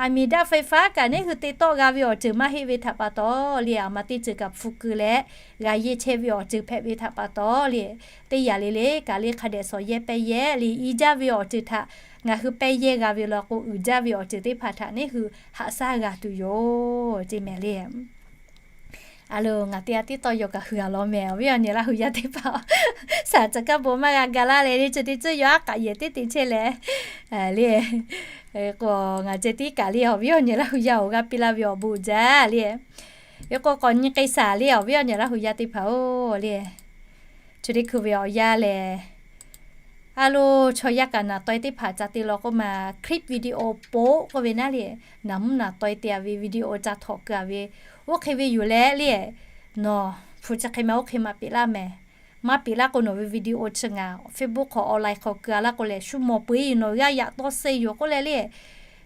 aˬ miˍ daˆ ไฟฟ้า kaꞈ neˉ hui te tawˆ g'a ve awˬ ceuˬ maˇ heˆ ve htaꞈ pa taw le, aˬ ma teˇ ceuˬ kaꞈ hpu keu leh g'a yehˇ chehˇ ve awˬ ceuˬ hpehꞈ ve htaꞈ pa taw le, teˇ yaꞈ le le kaꞈ le hk'a dehꞈ shawˍ yehˇ pehˇ yehˇ le, i jaˇ ve awˬ ceuˬ htaꞈ ngaˬ hui pehˇ yehˇ g'a ve law k'o, uiˍ jaˇ ve awˬ ceuˬ teˇ hpaˍ htaꞈ neˉ hui haꞈ shaˉ g'a tuˬ yoˬ ceˇ mehˍ le. A loˬ, ngaˬ teˇ g'aˇ tiˉ tawˇ yaw kaꞈ hui-a law mehˍ, awˬ viˉ awˬ nyi Laˇ hu yaˇ teˇ hpaˍ, shaˍ caˬ kaˇ bon maˇ g'a ga laˇ leh le, chi teˇ tcuhˇ yaw aˉ k'aꞈ yehˬ teˇ te chehˇ leh le, k'o ngaˬ ceh tiˉ kaꞈ le, awˬ viˉ awˬ nyi Laˇ hu yaˇ-oˬ, g'a piˇ laˇ ve awˬ bon jaˇ le. Ve k'o k'awꞈ nyi k'ai shaˍ le, awˬ viˉ awˬ nyi Laˇ hu yaˇ teˇ hpaˍ-oˬ le. Chi teˇ hkui ve awˬ yanˇ lehˬ, A lo, chaw yaˇ kaꞈ naˍ taweh teˇ hpaˍ ca te law k'oˆ ma, clip video post k'oˆ ve naˉ le, naˍ mvuhˇ naˍ taweh te a ve video ca htawnˍ keu a ve, oˇ hk'e ve yoˬ leh le, nawˬ hpu chi hk'e ma oˇ hk'e maˇ peꞈ laˇ mehˍ. Maˇ peꞈ laˇ k'o nawˬ ve video chi ngaˬ Facebook hk'aw online hk'aw keu a laˇ k'o lehˬ, shu mawˬ peu eˬ nawˬ g'aˇ yaꞈ tawˇ suh yoˬ k'oˆ leh le.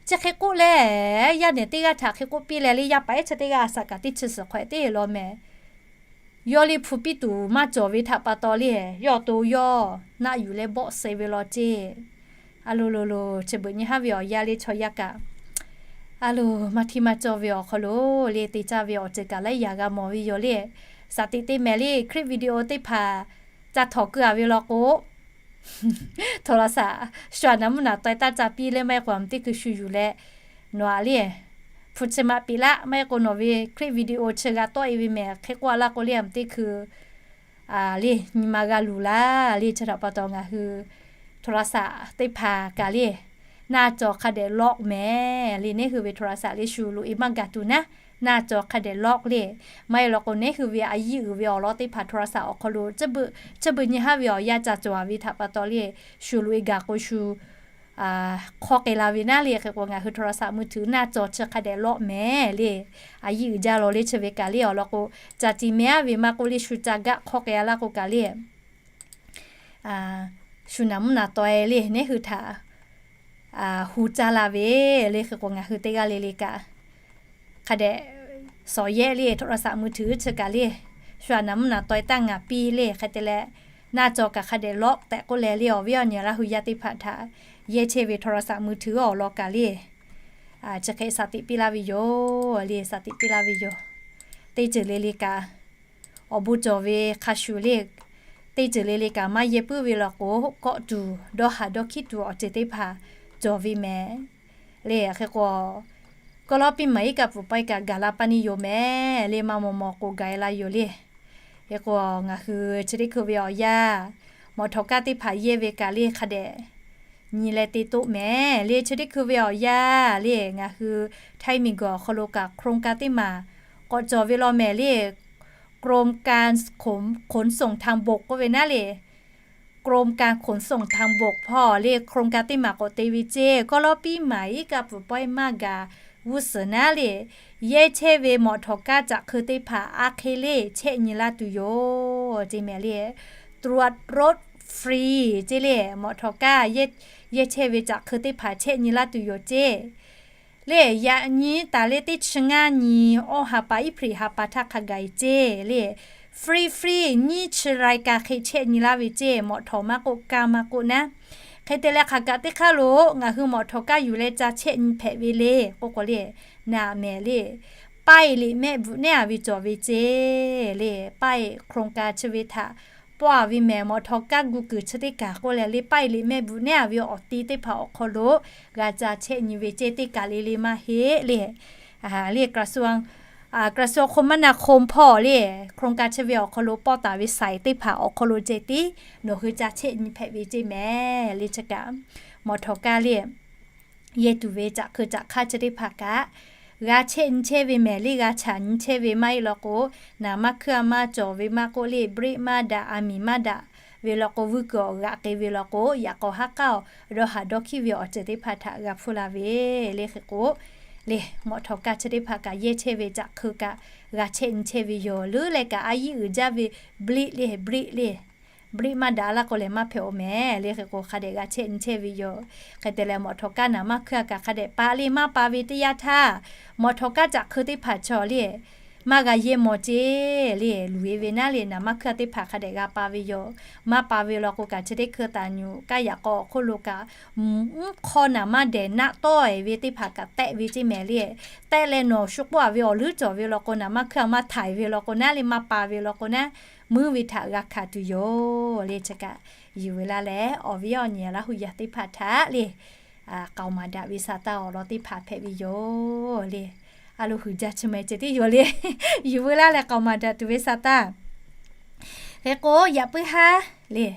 Chi hk'e k'oˆ leh, yaˇ nehˬ teˇ g'aˇ htaꞈ hk'e k'oˆ piˇ leh le, yaˇ paˍ ehˉ chi teˇ g'aˇ a shaꞈ kaꞈ teˇ chi suhˍ hk'awꞈ teˇ law mehˍ. Yawˇ le hpu piˇ tuˬ maˇ cawˬ ve htaꞈ pa taw le, yawˇ awˬ to yawˇ naˆ yuˬ leh bawˆ suh ve law ceˇ. A lo lo lo, chi beuꞈ nyi haˉ ve awˬ yaˇ le chaw yaˇ kaꞈ, a lo, maˇ hteˇ maˇ cawˇ ve awˬ hk'aw lo le te caˇ ve awˬ ceuˬ kaꞈ laiˉ yaꞈ g'a mawˬ ve yoˬ le. Shaˍ tiꞈ te mehˍ le, clip video teˇ hpaˍ ca htawnˍ keu a ve law k'o, โทรศัพท์ shu aꞈ naˍ mvuhˇ naˍ taweh taˇ ca piˇ leh maˇ heˆ k'o a mvuhˇ teˇ hkui shu yuˬ leh, nawˬ aꞈ le, hpu chi maˇ peꞈ laˇ, maˇ heˆ k'o nawˬ ve clip video chi g'a tawˆ e ve mehˍ hk'e k'oˆ a laˇ k'o le a mvuhˇ teˇ hkui le, nyi ma g'a luˬ laˇ le. Chi htaꞈ pa taw ngaˬ hui โทรศัพท์ teˇ hpaˍ kaꞈ le, naˆ cawˬ hk'a dehꞈ ล็อก mehˍ le, neˉ hui ve โทรศัพท์ le shu loꞈ e maˇ gaˬ tuˬ naˉ, naˆ cawˬ hk'a dehꞈ ล็อก le. Maˇ heˆ law k'o neˉ hui ve a yiˇ uiˍ ve awˬ lawn teˇ hpaˍ โทรศัพท์ awˬ hk'aw lo, chi beuꞈ nyi haˉ ve awˬ yaˇ ca cawˬ a ve htaꞈ pa taw le, shu loꞈ e gaˬ k'o shu hk'awˇ k'ai la ve naˉ le. Hk'e k'o ngaˬ hui โทรศัพท์มือถือ naˆ cawˬ chi hk'a dehꞈ ล็อก mehˍ le. A yiˇ uiˍ jaˇ law le chi ve kaꞈ le awˬ lawn k'o, ca ti mehˉ a ve maˇ k'oˆ le shu ca gaˆ hk'awˇ k'ai a laˇ k'o kaꞈ le, shu naˍ mvuhˇ naˍ taweh le neˉ hui htaꞈ hu caˇ la ve le. Hk'e k'o ngaˬ hui teˇ g'aˇ le le kaꞈ hk'a dehꞈ สอดแยะ le โทรศัพท์มือถือ chi kaꞈ le, shu aꞈ naˍ mvuhˇ naˍ taweh taˇ ngaˬ piˇ le. Hk'e te leh, naˆ cawˬ kaꞈ hk'a dehꞈ ล็อก tehꞈ k'oˆ leh le awˬ viˉ awˬ nyi Laˇ hu yaˇ teˇ hpaˍ htaꞈ yehˇ chehˇ ve โทรศัพท์มือถือ awˬ lawn kaꞈ le, chi hk'e shaˍ tiꞈ piˇ laˇ ve yoˬ le, shaˍ tiꞈ piˇ laˇ ve yoˬ. Teˇ ceuˬ le le kaꞈ awˬ bon cawˬ ve hk'a shuˍ le, teˇ ceuˬ le le kaꞈ maˇ yehˇ puiˉ ve law k'o, kawˆ tuˬ dawˇ haˍ dawˇ hkiˉ tuˬ awˬ ceuˬ teˇ hpaˍ cawˬ ve mehˍ le. Hk'e k'o, kawˇ lawˇ piˇ maˍ iˉ kaˆ pfuhˍ pawehˇ kaꞈ gaˬ la pa ni yoˬ mehˍ le, maˇ maw maw k'o gaˬ e la yoˬ le. Hk'e k'o, ngaˬ hui chi teˇ hkui ve awˬ yaˇ mawꞈ htawˍ kaˇ teˇ hpaˍ yehˇ ve kaꞈ le hk'a dehꞈ nyi leh te toˆ mehˍ le. Chi teˇ hkui ve awˬ yaˇ le ngaˬ hui Htaiˇ miˬguiˬ awˬ hk'aw lo kaꞈ โครงการ teˇ maˬ k'awꞈ cawˬ ve law mehˍ le. กรมการขนส่งทางบก k'oˆ ve naˉ le, กรมการขนส่งทางบก hpawˇ le โครงการ teˇ maˬ k'awꞈ te ve ceˇ. Kawˇ lawˇ piˇ maˍ iˉ kaˆ pfuhˍ pawehˇ maˇ gaˬ g'uˇ suhˍ naˉ le, yehˇ chehˇ ve mawꞈ htawˍ kaˇ caꞈ hk'eu teˇ hpaˍ a hk'e le chehˇ nyi laˇ tuˬ yoˬ ceˇ mehˍ le. ตรวจรถฟรี ceˇ le, mawꞈ htawˍ kaˇ yehˇ chehˇ ve caꞈ hk'eu teˇ hpaˍ chehˇ nyi laˇ tuˬ yoˬ ceˇ. Le yaꞈ nyi taˍ le teˇ chi ngaˇ nyi awˇ ha pa iˉ hpriꞈ ha pa htaˇ hk'a gaˬ e ceˇ le. Free free nyiˇ chi รายการ hk'e chehˇ nyi laˇ ve ceˇ, mawꞈ htawˍ maˇ k'oˆ, kaˇ maˇ k'oˆ naˉ. Hk'e te leh hk'aˬ kaꞈ teˇ hk'aˇ lo ngaˬ hui mawꞈ htawˍ kaˇ yuˬ leh ca chehˇ nyi hpehꞈ ve le k'oˆ k'o le, naˍ mehˍ le, ป้าย liꞈ mehˆ bvuhꞈ nehˉ a ve cawˬ ve ceˇ le. ป้าย โครงการ chi ve htaꞈ pawˆ a ve mehˍ, mawꞈ htawˍ kaˇ gu kuiˬ chi teˇ kaˬ k'oˆ leh le, ป้าย liꞈ mehˆ bvuhꞈ nehˉ a ve awˬ ti teˇ hpaˍ awˬ hk'aw lo g'a ca chehˇ nyi ve ceˇ, teˇ kaˬ le le maˇ heˆ le. Le กระทรวงคมนาคม hpawˇ le โครงการ chi ve awˬ hk'aw lo pawˆ taˍ ve สาย teˇ hpaˍ awˬ hk'aw lo ceh tiˉ nawˬ hui ca chehˇ nyi hpehꞈ ve ceˇ mehˍ le. Chi kaꞈ mawꞈ htawˍ kaˇ le yehˇ tuˬ ve caꞈ hk'eu caꞈ hk'aˇ chi teˇ hpaˍ kaꞈ g'a chehˇ nyi chehˇ ve mehˍ le, g'a chaꞈ nyi chehˇ ve maˇ heˆ law k'o, naˍ maˇ hkuiˇ a maˇ cawˬ ve maˇ k'oˆ le, break maˇ daꞈ, a miˍ maˇ daꞈ ve law k'o, vuiˇ kuiˬ awˬ g'aꞈ k'e ve law k'o, yaꞈ k'aw haˉ k'aˉ awˬ dawˇ haˍ dawˇ hkiˉ ve awˬ ceuˬ teˇ hpaˍ htaꞈ g'a hpuˇ la ve le. Hk'e k'o le, mawꞈ htawˍ kaˇ chi teˇ hpaˍ kaꞈ yehˇ chehˇ ve caꞈ hk'eu kaꞈ g'a chehˇ nyi chehˇ ve yoˬ. Leuˉ leh kaꞈ a yiˇ uiˍ jaˇ ve break le, break le, break maˇ daꞈ laˇ k'o lehˬ maˇ hpehꞈ-oˬ mehˍ le. Hk'e k'o hk'a dehꞈ g'a chehˇ nyi chehˇ ve yoˬ. Hk'e te leh mawꞈ htawˍ kaˇ naˍ maˇ hkuiˇ a kaꞈ hk'a dehꞈ pa le, maˇ pa ve teˇ yanˇ htaˇ mawꞈ htawˍ kaˇ caꞈ hk'eu teˇ hpaˍ chaw le maˇ g'a yehˇ mawˬ ceˇ le. Luˬ e ve naˉ le, naˍ maˇ hkuiˇ a teˇ hpaˍ hk'a dehꞈ g'a pa ve yoˬ. Maˇ pa ve law k'o kaꞈ chi teˇ hkui taˍ nyuꞈ kaˇ yaꞈ k'aw awˬ hk'oˆ lo kaꞈ mvuhˇ hk'aw naˍ maˇ dehˬ naˆ tawˆ e ve teˇ hpaˍ kaꞈ tehˆ ve ceˇ mehˍ le. Tehˆ leh nawˬ shu k'oˆ a ve awˬ leuˉ cawˬ ve law k'o, naˍ maˇ hkuiˇ a maˇ htaiˍ ve law k'o naˉ le, maˇ pa ve law k'o naˉ, muiˉ ve htaꞈ g'a hkanˍ tuˬ yoˬ le. Chi kaꞈ yuˬ ve laˇ leh awˬ viˉ awˬ nyi Laˇ hu yaˇ teˇ hpaˍ htaꞈ le k'aoˍ maˍ daꞈ ve sa taˇ awˬ lawn teˇ hpaˍ hpehꞈ ve yoˬ le. A lo huiˍ jaˇ chi mehˍ ceh tiˉ yoˬ le. Yuˬ ve laˇ leh k'aoˍ maˍ daꞈ tuˬ ve sa taˇ. Hk'e k'o yaꞈ puiˉ haˉ le,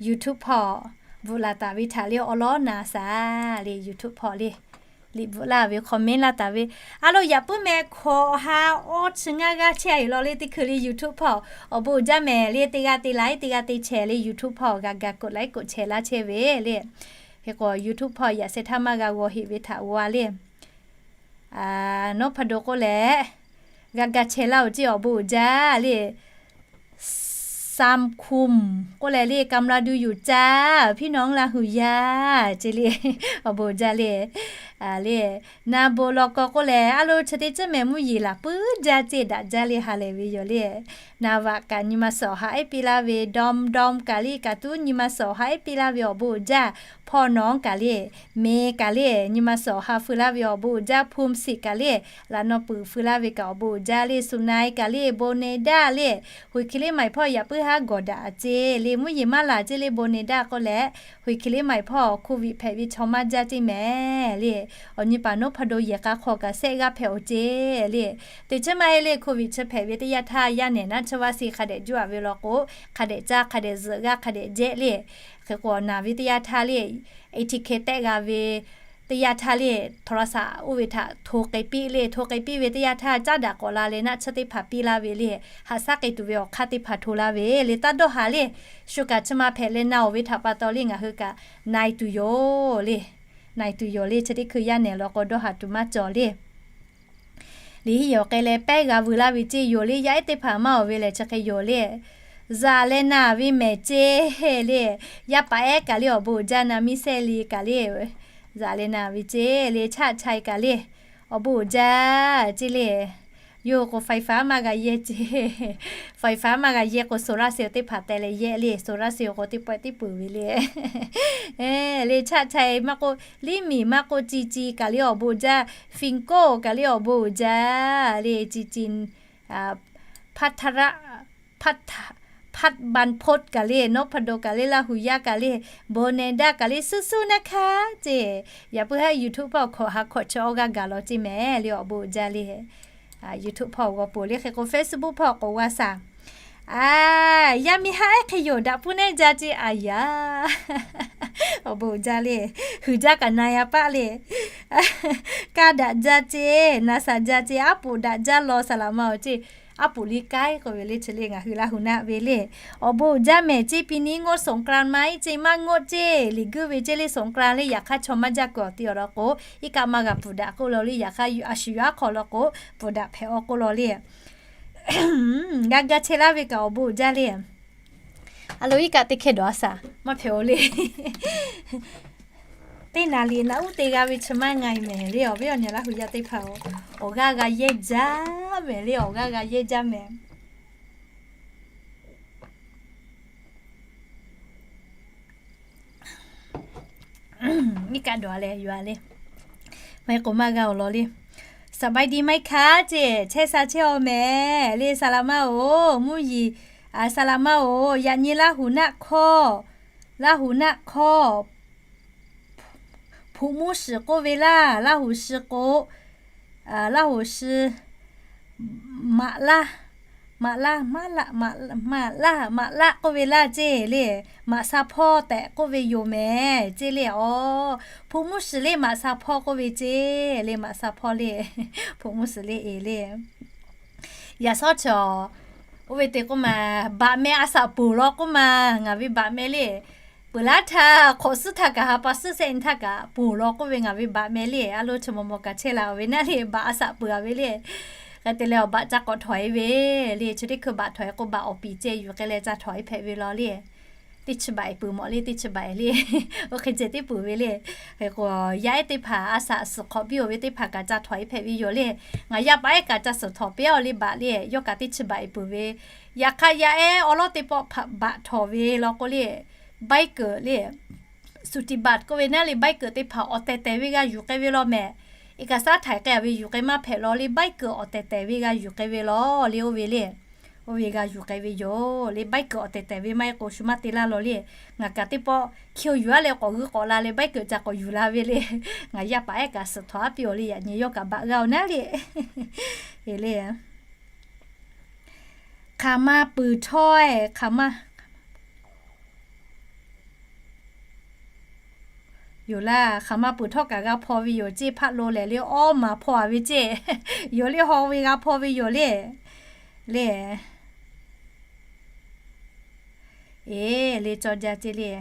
YouTube hpawˇ bvuhꞈ laˬ taˍ ve htaꞈ le awˬ lawn na shaˍ le, YouTube hpawˇ le liꞈ bvuhꞈ laˇ ve comment laˇ taˍ ve. A lo yaꞈ puiˉ meh hkawꞈ ha awˇ chi ngaˇ g'aˇ chehˇ a yoˬ law le. Teˇ hkui le YouTube hpawˇ awˬ bon uiˍ jaˇ mehˍ le. Teˇ g'aˇ te like, teˇ g'aˇ te share le. YouTube hpawˇ g'a ga กดไลค์ กดแชร์ laˇ chehˇ ve le. Hk'e k'o YouTube hpawˇ yaꞈ sheh htaˇ maˇ g'a g'aw heꞈ ve htaꞈ g'aw a le. Nawˉ hpa do k'oˆ leh, g'a ga chehˇ laˇ-oˬ ceˇ awˬ bon uiˍ jaˇ le. Sam Kum k'oˆ leh le, กำลังดูอยู่จ้า พี่น้องลาหูย่า ceˇ le. Awˬ bon uiˍ jaˇ le. Le, Na Bon Law Kaw k'oˆ leh, a lo chi teˇ ceuˬ mehˍ mvuhˇ yeˬ laˬ puiˉ jaˇ ceˇ, daꞈ jaˇ le, ha lehˬ ve yoˬ le. Na Vaꞈ kaꞈ nyi ma suhˍ awˬ ha ehˉ piˇ laˇ ve, Dawm Dawm kaꞈ le, kaꞈ tuˉ nyi ma suhˍ awˬ ha ehˉ piˇ laˇ ve awˬ bon uiˍ jaˇ. Hpawˇ nawˉ kaꞈ le, Meh kaꞈ le, nyi ma suhˍ awˬ ha fui laˇ ve awˬ bon uiˍ jaˇ. Hpu Msiꞈ kaꞈ le, laꞈ naw puiˍ fui laˇ ve kaꞈ awˬ bon uiˍ jaˇ le. Suˍ Nai kaꞈ le, Bon Neh Daˇ le, Huiˍ Hkiˬ Liˇ Maiˍ hpawˇ yaꞈ puiˉ haˉ gawˬ daꞈ ceˇ le. Mvuhˇ yeˬ maˇ laˬ ceˇ le, Bon Neh Daˇ k'oˆ leh, Huiˍ Hkiˬ Liˇ Maiˍ hpawˇ โควิด hpehꞈ ve chaw maˇ jaˇ ceˇ mehˍ le. Awˬ nyi paˍ Nawˉ hpa do yehˬ k'a hk'aw kaꞈ shehˆ g'aˇ hpehꞈ awˬ ceˇ le. Teˇ ceuˬ maˇ heˆ le, โควิด chi hpehꞈ ve teˇ yanˇ htaˇ yaˇ nehˬ naˉ chi vaˇ si hk'a dehꞈ juˇ a ve law k'o, hk'a dehꞈ caˇ, hk'a dehꞈ zuhꞈ g'aˇ, hk'a dehꞈ jehˇ le. Hk'e k'o naˬ ve teˇ yanˇ htaˇ le, etiquette tehˆ g'a ve teˇ yanˇ htaˇ le, โทรศัพท์ oˇ ve htaꞈ hto k'ai piˇ le. Hto k'ai piˇ ve teˇ yanˇ htaˇ caˉ daꞈ k'awꞈ la leh naˆ tsuhˇ teˇ hpaˍ piˇ laˇ ve le. Haꞈ shaˉ k'ai tuˬ ve awˬ hk'aˇ teˇ hpaˍ hto laˇ ve le. Taˇ dawˇ haˍ le. Shu kaꞈ chi ma hpehꞈ leh na-oˬ ve htaꞈ pa taw le ngaˬ hui kaꞈ na e tuˬ yoˬ le. Na e tuˬ yoˬ le. Chi teˇ hkui yaˇ nehˬ law k'o dawˇ haˍ tuˬ maˇ cawˬ le. Liꞈ hiˉ yawˬ k'ai leh pehˉ g'a veu laˇ ve ceˇ yoˬ le. Yaˇ ehˉ teˇ hpaˍ maˇ awˬ ve lehˬ chi hk'e yoˬ le. Zaꞈ leh naˬ ve mehˍ ceˇ le. Yaˇ paˍ ehˉ kaꞈ le awˬ bon uiˍ jaˇ, na miˇ sehˉ le kaꞈ le, zaꞈ leh naˬ ve ceˇ le. Chaˆ chai kaꞈ le awˬ bon uiˍ jaˇ ceˇ le. Yoˬ k'o ไฟฟ้า maˇ g'a yehˇ ceˇ. ไฟฟ้า maˇ g'a yehˇ k'o โซลาร์เซลล์ teˇ hpaˍ teh leh yehˇ le. โซลาร์เซลล์ k'o teˇ pawehˇ teˇ peuˬ ve le. Le chaˆ chai maˇ k'oˆ, liˇ miˬ maˇ k'oˆ, ci ci kaꞈ le awˬ bon uiˍ jaˇ. Fin K'oˆ kaꞈ le awˬ bon uiˍ jaˇ le. Ci ci, พัทร พัท พัท บรรพต kaꞈ le, Nawˉ hpa do kaꞈ le, Laˇ huˍ yaˇ kaꞈ le, Bon Neh Daˇ kaꞈ le, สู้ๆ นะคะ ceˇ. Yaꞈ puiˉ haˉ YouTube hpawˇ hkawꞈ ha hkawꞈ chi awˇ g'aˇ gaˬ law ceˇ mehˍ le. Awˬ bon uiˍ jaˇ le. YouTube hpawˇ g'aw poˬ le. Hk'e k'o Facebook hpawˇ k'oꞈ g'a shaˍ. A, yaˇ miˇ haˉ ehˉ hk'e yoˬ, daꞈ puiˉ nehˉ jaˇ ceˇ a yaˇ. Awˬ bon uiˍ jaˇ le. Huiˍ jaˇ kaꞈ na yaˇ paˆ le. Kaˇ daꞈ jaˇ ceˇ, na shaˍ jaˇ ceˇ, aˉ poꞈ daꞈ jaˇ law saˍ laˍ ma awˬ ceˇ. Aˉ poꞈ liˇ k'ai k'oˆ ve le. Chi le ngaˬ hui Laˇ huˍ naˆ ve le. Awˬ bon uiˍ jaˇ mehˍ ceˇ. ปีนี้งดสงกรานต์ไหม ceˇ, maˇ งด ceˇ. Liꞈ guˇ ve ceˇ le, สงกรานต์ le. Yaꞈ hk'aˇ chaw maˇ jaˇ kuiˬ awˬ ti awˬ lawn k'o, iˉ kaˆ maˇ g'a puˍ daꞈ k'oˆ law le. Yaꞈ hk'aˇ a shu yaˇ aˉ hk'aw lawn k'o, puˍ daꞈ hpehꞈ aw k'oˆ law le. G'a ga chehˇ laˇ ve kaꞈ awˬ bon uiˍ jaˇ le. A lo iˉ kaˆ teˇ hkeh dawˬ a shaˍ maˇ hpehꞈ-o le. Teˇ naˍ liꞈ naꞈ uˉ te g'a ve chi maˇ nga e mehˍ le. Awˬ viˉ awˬ nyi Laˇ huˍ yaˇ teˇ hpaˍ-oˬ, awˬ g'aˇ g'a yehˇ jaˇ mehˍ le. Awˬ g'aˇ g'a yehˇ jaˇ mehˍ. Iˉ kaˆ dawˬ a leh yuˬ a le. Maˇ heˆ k'o maˇ g'a awˬ lawn le. สบายดีไหมคะ ceˇ, chehˇ sha chehˇ-aw mehˍ le. Saˍ laˍ ma-oˬ, mvuhˇ yeˬ, a, saˍ laˍ ma-oˬ, yaꞈ nyi Laˇ huˍ naˆ hkawˇ, Laˇ huˍ naˆ hkawˇ, hpu mvuhˇ shiˍ k'oˆ ve laˇ, Laˇ huˍ shiˍ k'o, Laˇ huˍ shiˍ, maꞈ laˇ, maꞈ laˇ, maꞈ laˇ, maꞈ laˇ k'oˆ ve laˇ ceˇ le. Maꞈ sha hpawˇ tehꞈ k'oˆ ve yoˬ mehˍ ceˇ le. Aw, hpu mvuhˇ shiˍ le maꞈ sha hpawˇ k'oˆ ve ceˇ le. Maꞈ sha hpawˇ le, hpu mvuhˇ shiˍ le e le. Yaꞈ shawˉ chaw, oˇ ve te k'oˆ ma, baꞈ meh a shaꞈ poˬ law k'oˆ ma, ngaˬ ve baꞈ meh le. Peuˬ laˉ htaˇ hk'awꞈ suhˉ htaˇ kaꞈ ha pa suhˉ shehˆ nyi htaˇ kaꞈ poˬ law k'oˆ ve ngaˬ ve baꞈ meh le. A lo chi maw maw kaꞈ chehˇ la-oˬ ve naˆ le, baꞈ a shaꞈ peuˬ a ve le. Hk'e te leh awˬ baꞈ ca k'awꞈ htawnˍ e ve le. Chi teˇ hkui baꞈ htawnˍ e k'o baꞈ awˬ piˍ ceh yuˬ k'ai leh ca htawnˍ e hpehꞈ ve law le. Teˇ chi baꞈ e peuˬ mawˬ le, teˇ chi baꞈ e le. Oˇ hk'e ceh teˇ peuˬ ve le. Hk'e k'o, yaˇ ehˉ teˇ hpaˍ a shaꞈ suhˍ hk'awꞈ piˇ-oˬ ve teˇ hpaˍ kaꞈ ca htawnˍ e hpehꞈ ve yoˬ le. Ngaˬ yaˇ paˍ ehˉ kaꞈ ca suhˍ htawnˍ piˇ-oˬ le baꞈ le. Yawˇ kaꞈ teˇ chi baꞈ e peuˬ ve. Yaꞈ hk'aˇ yaˇ ehˉ awˉ lawˉ teˇ pawˆ hpaꞈ baꞈ htawnˍ ve law k'o le, ใบเกิด le, สุติบัตร k'oˆ ve naˆ le, ใบเกิด teˇ hpaˍ awˬ tehˬ tehˬ ve g'a yuˬ k'ai ve law mehˍ. เอกสาร htaiˍ k'ai a ve yuˬ k'ai maˇ hpehꞈ law le, ใบเกิด awˬ tehˬ tehˬ ve g'a yuˬ k'ai ve law le. Oˇ ve le, oˇ ve g'a yuˬ k'ai ve yoˬ le. ใบเกิด awˬ tehˬ tehˬ ve maˇ heˆ k'o shu maˇ te laˇ law le. Ngaˬ kaꞈ teˇ pawˆ hkiˇ-oˬ yuˬ-a leh k'awꞈ g'uiˇ k'awꞈ la leh ใบเกิด ca k'awꞈ yuˬ la ve le. Ngaˬ yaˇ paˍ ehˉ kaꞈ suhˍ htawnˍ a piˇ-oˬ le, yaꞈ nyi yawˇ kaꞈ baꞈ g'a-oˬ naˉ le. E le, hk'aˬ ma peuˬ htawˇ-e, hk'aˬ ma, Yoˬ laˇ, hk'aˬ ma peuˬ htawˇ kaꞈ g'a hpaw ve yoˬ ceˇ, hpaˆ lo lehˬ le, awˉ maˍ hpaw-a ve ceˇ. Yoˬ le, haw ve g'a hpaw ve yoˬ le. Le, eˬ, le cawˇ jaˇ ceˇ le.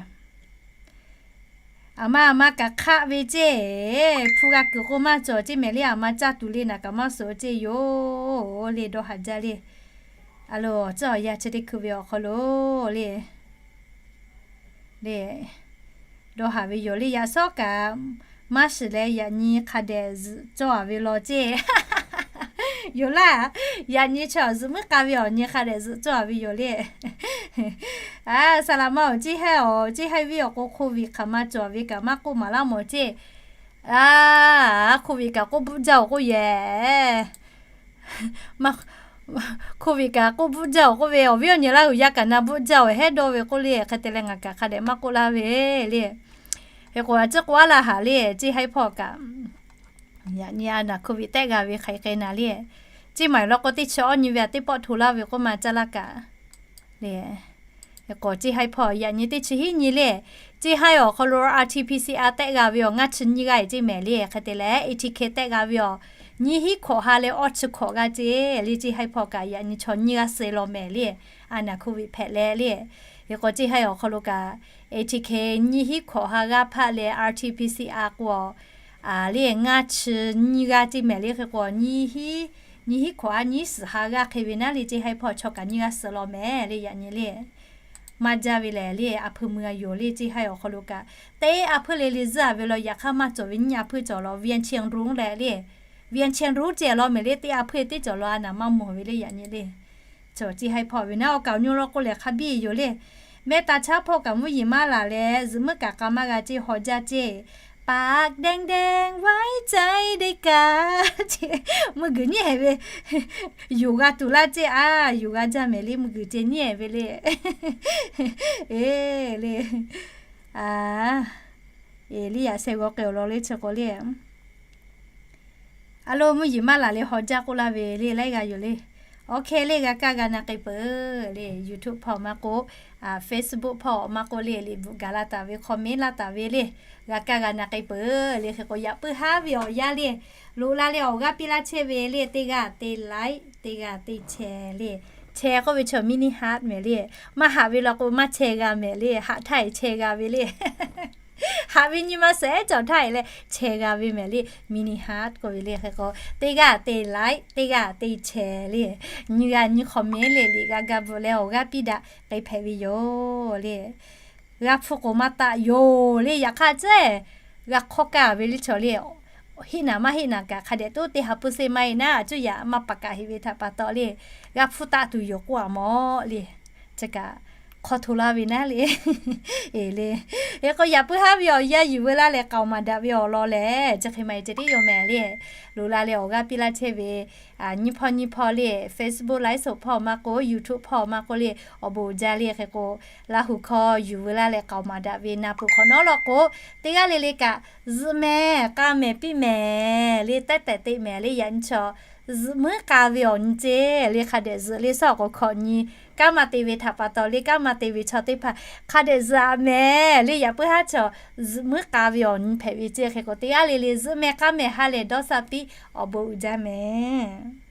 Aˬ ma, aˬ ma kaꞈ hk'aˆ ve ceˇ. Hpu g'a kuiˬ k'o maˇ cawˬ ceˇ mehˍ le, aˬ ma caˇ tuˬ le naˬ kaꞈ maˇ suhˍ ceˇ yoˬ le, dawˇ haˍ jaˇ le. A lo, tcuhˉ awˬ yanˇ chi teˇ hkui ve awˬ hk'aw lo le. Le, dawˇ haˍ ve yoˬ le, yaꞈ shawˉ kaꞈ maˇ shiˍ leh yaꞈ nyi hk'a dehꞈ zuhꞈ cawˇ-a ve law ceˇ. Yoˬ laˇ, yaꞈ nyi chaw zuhꞈ muiˉ k'a ve awˬ nyi hk'a dehꞈ zuhꞈ cawˇ-a ve yoˬ le. A, saˍ laˍ ma awˬ ceˇ haiˉ awˬ, ceˇ haiˉ viˉ awˬ k'o, hk'oˆ viꞈ hk'aˬ ma cawˬ ve kaꞈ maˇ k'oˆ maˍ laˇ mawˬ ceˇ. A, hk'oˆ viꞈ kaꞈ k'oˆ bvuhˆ jaˇ-oˬ k'oˆ yehˬ. Hk'oˆ viꞈ kaꞈ k'oˆ bvuhˆ jaˇ-oˬ k'oˆ ve, awˬ viˉ awˬ nyi laˇ g'uiˬ yaˇ kaꞈ na bvuhˆ jaˇ-oˬ, hehˉ dawˇ ve k'oˆ le. Hk'e te leh ngaˬ kaꞈ hk'a dehꞈ maˇ k'oˆ laˇ ve le. Hk'e k'o, a ciˉ k'oˆ a laˇ haˍ le, ceˇ haiˉ hpawˇ kaꞈ, yaꞈ nyi a naˬ hk'oˆ viꞈ tehˆ g'a ve hk'aiˬ hk'e naˍ le. Ceˇ maˬ law k'o teˇ chi awˇ nyi ve a teˇ pawˆ hto laˇ ve k'oˆ ma caˇ laˇ kaꞈ le. Hk'e k'o, ceˇ haiˉ hpawˇ yaꞈ nyi teˇ chi hiˉ nyi le. Ceˇ haiˉ awˬ hk'aw lo R T P C R tehˆ g'a ve awˬ ngaˇ chi nyiˇ g'aˇ ceˇ mehˍ le. Hk'e te leh A T K tehˆ g'a ve awˬ nyiˇ hinˉ hkawꞈ ha leh awˇ chi hkawꞈ g'aˇ ceˇ le. Ceˇ haiˉ hpawˇ kaꞈ yaꞈ nyi chaw nyiˇ g'aˇ suh law mehˍ le. A naˬ hk'oˆ viꞈ hpehꞈ leh le. Hk'e k'o, ceˇ haiˉ awˬ hk'aw lo kaꞈ A T K nyiˇ hinˉ hkawꞈ ha g'aˇ hpaˆ leh R T P C R k'o, a le ngaˇ chi nyiˇ g'aˇ ceˇ mehˍ le. Hk'e k'o, nyiˇ hinˉ hkawꞈ ha nyiˇ suhˍ ha g'aˇ hk'e ve naˉ le, ceˇ haiˉ hpawˇ chaw kaꞈ nyiˇ g'aˇ suh law mehˍ le yaꞈ nyi le. Maˇ jaˇ ve lehˬ le, a hpui mui a yoˬ le, ceˇ haiˉ awˬ hk'aw lo kaꞈ teˇ a hpui le le zuhˇ-a ve law, yaꞈ hk'aˇ maˇ cawˬ ve nyiˇ a hpui cawˬ law, Vientiane Rouge leh le. Vientiane Rouge ceˇ law mehˍ le, teˇ a hpui teˇ cawˬ law, a naˬ maˇ mawˬ ve le yaꞈ nyi le. Cawˬ ceˇ haiˉ hpawˇ ve naˉ, awˬ kaˍ awˬ nyu law k'o lehˬ hk'a biˇ yoˬ le. Mehˆ taˍ chaˉ hpawˇ kaꞈ mvuhˇ yeˬ maˇ laˬ leh, zuhꞈ muiˉ kaꞈ k'a maˇ g'a ceˇ, haw jaˇ ceˇ. ปากแดงๆ ไว้ใจได้กา ceˇ, mvuhˇ guiˬ nyiˉ hehˍ ve, yoˬ g'a tuˬ laˇ ceˇ a, yoˬ g'a jaˇ mehˍ le, mvuhˇ guiˬ ceh nyiˉ hehˍ ve le. Eˬ le, a, eˬ le, yaꞈ sheh g'aw k'ai awˬ lawn le chi k'o le. A lo, mvuhˇ yeˬ maˇ laˬ le, haw jaˇ k'oˆ laˇ ve le, laiˉ g'a yoˬ le. Awˬ hk'e le, g'a kaˇ g'a na k'ai peuˬ le, YouTube hpawˇ maˇ k'oˆ, Facebook hpawˇ maˇ k'oˆ le, liꞈ bvuhꞈ gaˬ la taˍ ve, comment laˇ taˍ ve le, g'a kaˇ g'a na k'ai peuˬ le. Hk'e k'o, yaꞈ puiˉ haˉ ve awˬ yanˇ le, loꞈ la leh awˬ g'aˇ piˇ laˇ chehˇ ve le, teˇ g'aˇ teˇ like, teˇ g'aˇ teˇ share le. Share k'oˆ ve chaw mini heart mehˍ le. Maˇ haꞈ ve law k'o maˇ share g'a mehˍ le, haꞈ htaˇ share g'a ve le. Haꞈ ve nyi ma shehˍ cawˬ htaˇ leh share g'a ve mehˍ le, mini heart k'oˆ ve le. Hk'e k'o, teˇ g'aˇ teˇ like, teˇ g'aˇ teˇ share le, nyi g'a nyi comment le, liꞈ g'a ga bvuhꞈ leh awˬ g'aˇ piˇ daꞈ k'ai hpehꞈ ve yoˬ le. G'a hpfuhˇ k'o maˇ taˆ yoˬ le, yaꞈ hk'aˇ ceh g'a hk'awˇ kaˇ ve le chaw le. Heˆ naˍ maˇ heˆ naˍ kaꞈ hk'a dehꞈ toˉ teˇ ha puiˉ seˇ maˇ heˆ naˉ, a cuˇ yaꞈ maˇ paˍ kaꞈ heˆ ve htaꞈ pa taw le, g'a hpfuhˇ taˆ tuˬ yoˬ k'oˆ a mawˬ le. Chi kaꞈ hk'aw hto laˇ ve naˉ le. Eˬ le. Hk'e k'o, yaꞈ puiˉ haˉ ve awˬ yanˇ yuˬ veu laˇ leh k'aoˍ maˍ daꞈ ve awˬ lawn lehˬ, chi hk'e ma e ceh tiˉ yoˬ mehˍ le. Loꞈ la leh awˬ g'aˇ piˇ laˇ chehˇ ve nyiˇ hpawˇ nyiˇ hpawˇ le, Facebook ไลฟ์สด hpawˇ maˇ k'oˆ, YouTube hpawˇ maˇ k'oˆ le, awˬ bon uiˍ jaˇ le. Hk'e k'o, Laˇ huˍ hkawˇ yuˬ veu laˇ leh k'aoˍ maˍ daꞈ ve na peuˬ hk'awꞈ nawˉ law k'o, teˇ g'aˇ le le kaꞈ zuhꞈ mehˍ, k'a mehˍ piˇ mehˍ le, tehˉ tehꞈ te mehˍ le. Yaꞈ nyi chaw zuhꞈ muiˉ k'a ve awˬ nyi ceˇ le, hk'a dehꞈ zuhꞈ le, shaˉ awˬ k'o hkawꞈ nyi kanˉ maˇ te ve htaꞈ pa taw le, kanˉ maˇ te ve chaw teˇ hpaˍ hk'a dehꞈ zuhꞈ a mehˍ le. Yaꞈ puiˉ haˉ chaw zuhꞈ muiˉ k'a ve awˬ nyi hpehꞈ ve ceˇ. Hk'e k'o, teˇ g'aˇ le le zuhꞈ mehˍ k'a mehˍ ha lehˬ dawˇ shaˆ piˇ, awˬ bon uiˍ jaˇ mehˍ.